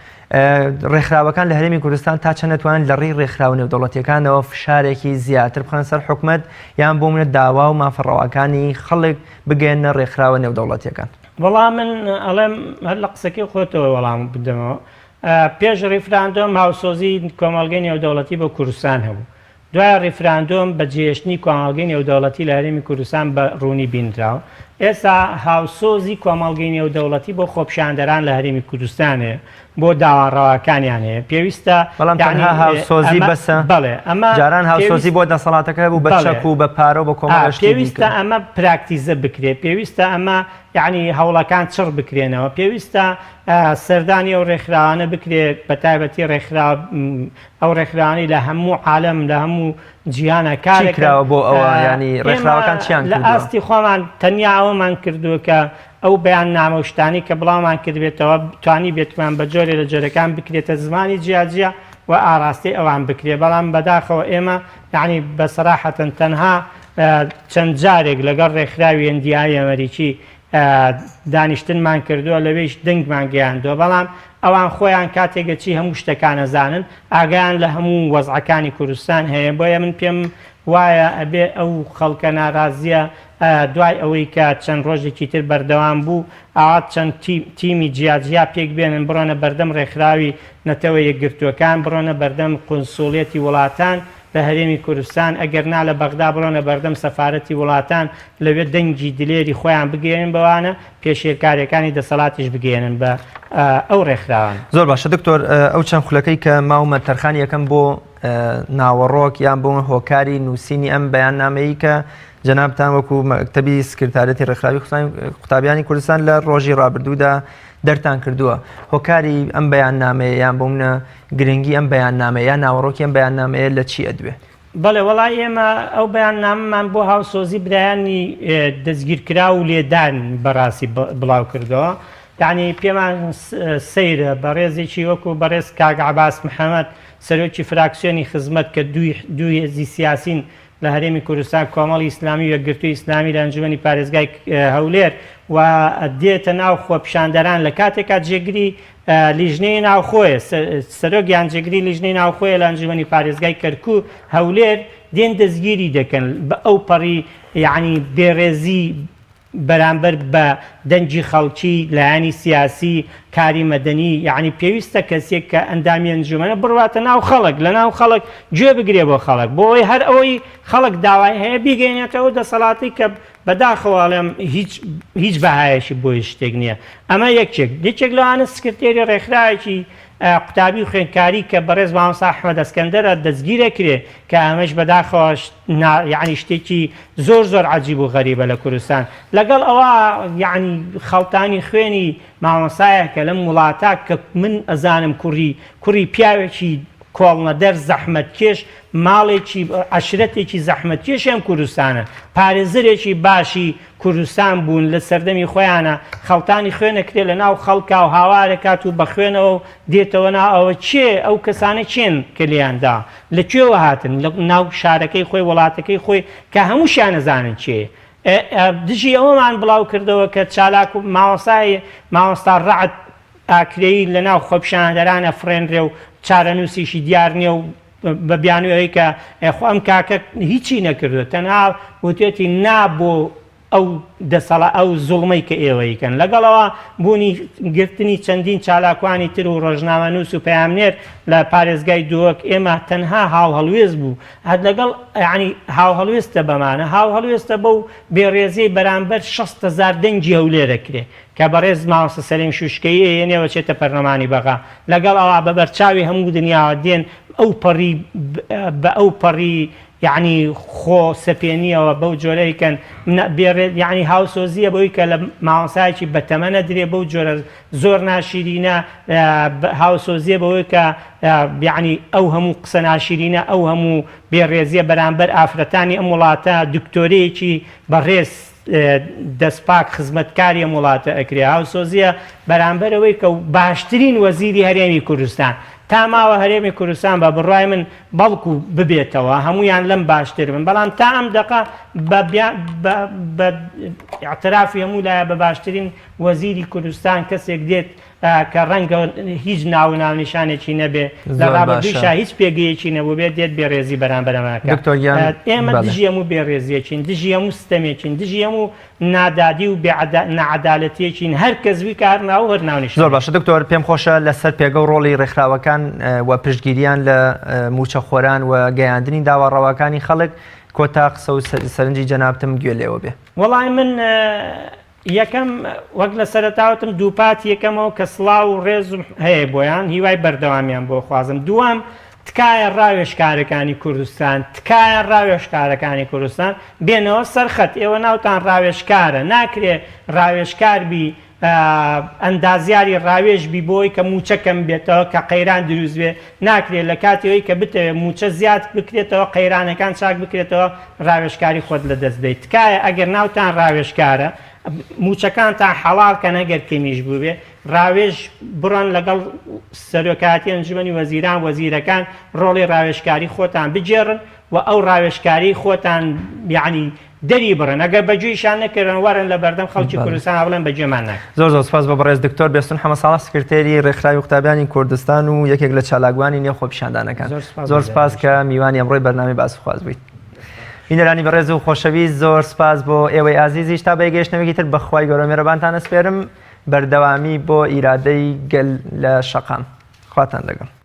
A: ڕێکخراوەکان لە هەرێمی کوردستان تا چەند دەتوانن لە ڕێی ڕێکخراوە نێودەوڵەتیەکانەوە فشارێکی زیاتر بخەنە سەر حکومەت یان بۆ منە داوا و مافە ڕەواکانی خەڵک بگەیەننە ڕێکخراوە نێودەوڵەتیەکان؟
B: وەڵا من ئەڵێم هەر لە قسەکەی خۆتەوە وەڵام بدەمەوە پێش ڕیفراندۆم هاوسۆزی کۆمەڵگەی نێودەوڵەتی بۆ کوردستان هەبوو دوای ڕیفراندۆم بە جێهێشتنی کۆمەڵگەی نێودەوڵەتی لە هەرێمی کوردستان بە ڕوونی بینراوە. ئێستا هاوسۆزی کۆمەڵگەی نێودەوڵەتی بۆ خۆپیشاندەران لە هەرێمی کوردستان هەیە، بۆ داوا ڕەواکانیان هەیە. پێویستە
A: بەڵام
B: یانی
A: تەنها هاوسۆزی
B: ئەمە
A: بەسە؟
B: بەڵێ ئەمە
A: جاران هاوسۆزی
B: پێویست
A: بۆ دەسەڵاتەکە هەبوو بە
B: بەڵێ
A: چەک و بە پارە و بە
B: ئا
A: کۆمەڵێ شتی
B: پێویستە
A: دیکە.
B: ئەمە پراکتیزە بکرێ، پێویستە ئەمە یانی هەوڵەکان چڕ بکرێنەوە، پێویستە سەردانی ئەو ڕێکخراوانە بکرێ بە تایبەتی ڕێکخراوە ئەو ڕێکخراوانەی لە هەموو عالەم لە هەموو جیهانە
A: چی
B: کارەکەن
A: کراوە بۆ ئەوە یانی
B: ئێمە
A: ڕێکخراوەکان چیان
B: لە
A: کردووە؟
B: ئاستی خۆمان تەنیا ئەوەمان کردووە کە ئەو بەیاننامە و شتانەی کە بڵاومان کردبێتەوە توانی بێتمان بە جۆرێ لە جۆرەکان بکرێتە زمانی جیاجیا و ئاراستەی ئەوان بکرێ بەڵام بەداخەوە ئێمە یعنی بە سەراحەتەن تەنها چەند جارێک لەگەڵ ڕێکخراوی NDI ئەمریکی دانیشتنمان کردووە لەوێیش دەنگمان گەیاندووە بەڵام ئەوان خۆیان کاتێک گەچی هەموو شتەکان ئەزانن ئاگایان لە هەموو وەزعەکانی کوردستان هەیە بۆیە من پێم وایە ئەبێ ئەو خەڵکە نارازیە دوای ئەوەی کە چەند ڕۆژێکی تر بەردەوام بوو ئاوا چەند تیمی جیاجیا پێک بێنن بڕۆنە بەردەم ڕێکخراوی نەتەوە یەکگرتووەکان بڕۆنە بەردەم قونسوڵیەتی وڵاتان لە هەرێمی کوردستان، ئەگەر نا لە بەغدا بڕۆنە بەردەم سەفارەتی وڵاتان، لەوێ دەنگی دلێری خۆیان بگەیەنن بەوانە، پێشێلکارییەکانی دەسەڵاتیش بگەیەنن بە ئەو ڕێکخراوانە.
A: زۆر باشە دکتۆر، ئەو چەند خولەکەی کە ماومە تەرخانی ئەکەم بۆ ناوەڕۆک یان بۆ هۆکاری نووسینی ئەم بەیاننامەیی کە جەنابتان وەکو مەکتەبی سکرتارێتی ڕێکخراوی قوتابیانی کوردستان لە ڕۆژی ڕابردوودا دەرتان کردووە، هۆکاری ئەم بەیاننامەیە یان بۆ منە گرنگی ئەم بەیاننامەیە یا ناوەڕۆکی ئەم بەیاننامەیە لە چی ئەدوێ؟
B: بەڵێ وەڵا ئێمە ئەو بەیاننامەمان بۆ هاوسۆزی برایانی دەستگیرکراو و لێدان بەڕاستی بڵاو کردەوە یعنی پێمان سەیرە بەڕێزێکی وەکو بەڕێز کاک عەباس محەمەد سەرۆکی فراکسیۆنی خزمەت کە دوو هێزی سیاسین لە هەرێمی کوردستان کۆمەڵی ئیسلامی و یەکگرتووی ئیسلامی لە ئەنجومەنی پارێزگای هەولێر و دێتە ناو خۆپیشاندەران لە کاتێکا جێگری لیژنەی ناوخۆیە سەرۆک یان جێگری لیژنەی ناوخۆیە لە ئەنجومەنی پارێزگای کەرکوک هەولێر دێن دەستگیری دەکەن بە ئەو پەڕی یعنی بێڕێزی بەرامبەر بە دەنگی خەڵکی، لایەنی سیاسی، کاری مەدەنی، یەعنی پێویستە کەسێک کە ئەندامی ئەنجومەنە بڕواتە ناو خەڵک، لە ناو خەڵک گوێ بگرێ بۆ خەڵک، بۆ ئەوەی هەر ئەوەی خەڵک داوای هەیە بیگەیەنێتە ئەو دەسەڵاتەی کە بەداخەوە ئەڵێم هیچ هیچ بەهایەکی بۆ هیچ شتێک نییە. ئەمە یەکێک. یەکێک لەوانە سکرتێری ڕێکخراوێکی قوتابی و خوێندکاری کە بەڕێز مامۆستا ئەحمەد ئەسکەندەرە دەستگیرەکرێ کە ئەمەش بەداخەوە یەعنی شتێکی زۆر زۆر عەجیب و غەریبە لە کوردستان لەگەڵ ئەوە یەعنی خەڵتانی خوێنی مامۆستایەکە لەم وڵاتە کە من ئەزانم کوڕی کوڕی پیاوێکی کۆڵنەدەر زەحمەتکێش ماڵێکی عەشرەتێکی زەحمەتکێشی ئەم کوردستانە پارێزەرێکی باشی کوردستان بوون لە سەردەمی خۆیانا خەڵتانی خوێن ئەکرێ لە ناو خەڵکا و هاوار ئەکات و بە خوێنەوە و دێتەوە ناو ئەوە کێ ئەو کەسانە کێن کە لێیان دا لە کوێوە هاتن لە ناو شارەکەی خۆی وڵاتەکەی خۆی کە هەمووشیان ئەزانن کێیە دژی ئەوەمان بڵاو کردەوە کە چالاک و مامۆستای مامۆستا ڕەعد ئاکرەیی لە ناو خۆپیشاندەران ئەفڕێنرێ و چارەنووسیشی دیار نییە و بە بیانووی ئەوەی کە خۆ ئەم کاکە هیچی نەکردووە تەنها وتێتی نا بۆ ئەو دەسەڵا ئەو زوڵمەی کە ئێوە یکەن لەگەڵەوە بوونی گرتنی چەندین چالاکوانی تر و ڕۆژنامەنووس و پەیامنێر لە پارێزگای دهۆک ئێمە تەنها هاوهەڵوێست بوو هەر لەگەڵ یعنی هاوهەڵوێستە بەمانە هاوهەڵوێستە بەو بێڕێزیەی بەرامبەر 6 هەزار دەنگی هەولێر ئەکرێ کە بەڕێز مامۆستا سەلیم شوشکەیی ئەیەنێ و ئەچێتە پەرلەمانی بەغا لەگەڵ ئەوا بە بەرچاوی هەموو دنیاوە دێن ئەو پەڕی بە ئەو پەڕی یەعنی خۆ سەپێنیەوە بەو جۆرە ئەیکەن بێڕێ یەعنی هاوسۆزیە بەوی کە لە مامۆستایەکی بەتەمەنە درێ بەو جۆرە زۆر ناشیرینە هاوسۆزیە بەوەی کە یەعنی ئەو هەموو قسە ناشیرینە ئەو هەموو بێڕێزیە بەرامبەر ئافرەتانی ئەم وڵاتە دکتۆرەیەکی بەڕێز دەست پاک خزمەتکاری ئەم وڵاتە ئەکرێ هاوسۆزیە بەرامبەر ئەوەی کە باشترین وەزیری هەرێمی کوردستان. تا ماوە هەرێمی کوردستان بە بڕوای من بەڵکو ببێتەوە هەموویان لەم باشتر بن بەڵام تا ئەم دەقە بە بە ئیعترافی هەموو لایە بە باشترین وەزیری کوردستان کەسێک دێت کە ڕەنگە هیچ ناو و ناونیشانێکی نەبێ لە ڕابردوویشا هیچ پێگەیەکی نەبووبێت دێت بێڕێزی بەرامبەر ئەمە ئەکات.
A: دکتۆر گیان
B: ئێمە دژی هەموو بێڕێزیەکین دژی هەموو ستەمێکین دژی هەموو نادادی و بێ ناعەدالەتیەکین هەر کەس بیکا هەر ناو و هەر ناونیشانێک.
A: زۆر باشە دکتۆر پێم خۆشە لەسەر پێگە و ڕۆڵی ڕێکخراوەکان و پشتگیریان لە مووچەخۆران و گەیاندنی داوا ڕەواکانی خەڵک کۆتا قسە و سەرنجی جەنابتم گوێ لێوە بێ.
B: وەڵای من یەکەم، وەک لە سەرەتا وتم دووپاتی یەکەمەوە کە سڵاو و ڕێزم هەیە بۆیان، هیوای بەردەوامیان بۆ خوازم. دووەم، تکایە ڕاوێژکارەکانی کوردستان، تکایە ڕاوێژکارەکانی کوردستان بێنەوە سەر خەت، ئێوە ناوتان ڕاوێژکارە، ناکرێ ڕاوێژکار بی ئەندازیاری ڕاوێژ بی بۆی کە مووچە کەم بێتەوە، کە قەیران دروست بێ، ناکرێ لە کاتی ئەوەی کە بتەوێ مووچە زیاد بکرێتەوە، قەیرانەکان چاک بکرێتەوە، ڕاوێژکاری خۆت لە دەست بەی. تکایە ئەگەر ناوتان ڕاوێژکارە، مووچەکانتان حەڵاڵ کەن ئەگەر کەمیش بووبێ، ڕاوێژ بڕۆن لەگەڵ سەرۆکایەتی ئەنجومەنی وەزیران، وەزیرەکان، ڕۆڵی ڕاوێژکاری خۆتان بگێڕن و ئەو ڕاوێژکاریەی خۆتان یەعنی دەری بڕن ئەگەر بە گوێیشان نەکردن وەرن لە بەردەم خەڵکی کوردستان بڵێن بە گوێمان ناکەن.
A: زۆر زۆر سپاس بۆ بەڕێز دکتۆر بێستون حەمەساڵح سکرتێری ڕێکخراوی قوتابیانی کوردستان و یەکێک لە چالاکوانی نێو خۆپیشاندانەکان. زۆر سپاس کە میوانی ئەمڕۆی بەرنامەی باس و خواست بوویت. بینەرانی بەڕێز و خۆشەویست زۆر سپاس بۆ ئێوەی ئازیزیش تا بەیەکگەیشتنەوەیەکی تر بە خوای گەورە مێرەبانتان ئەسپێرم بەردەوامی بۆ ئیرادەی گەل لە شەقام. خواتان لەگەڵ.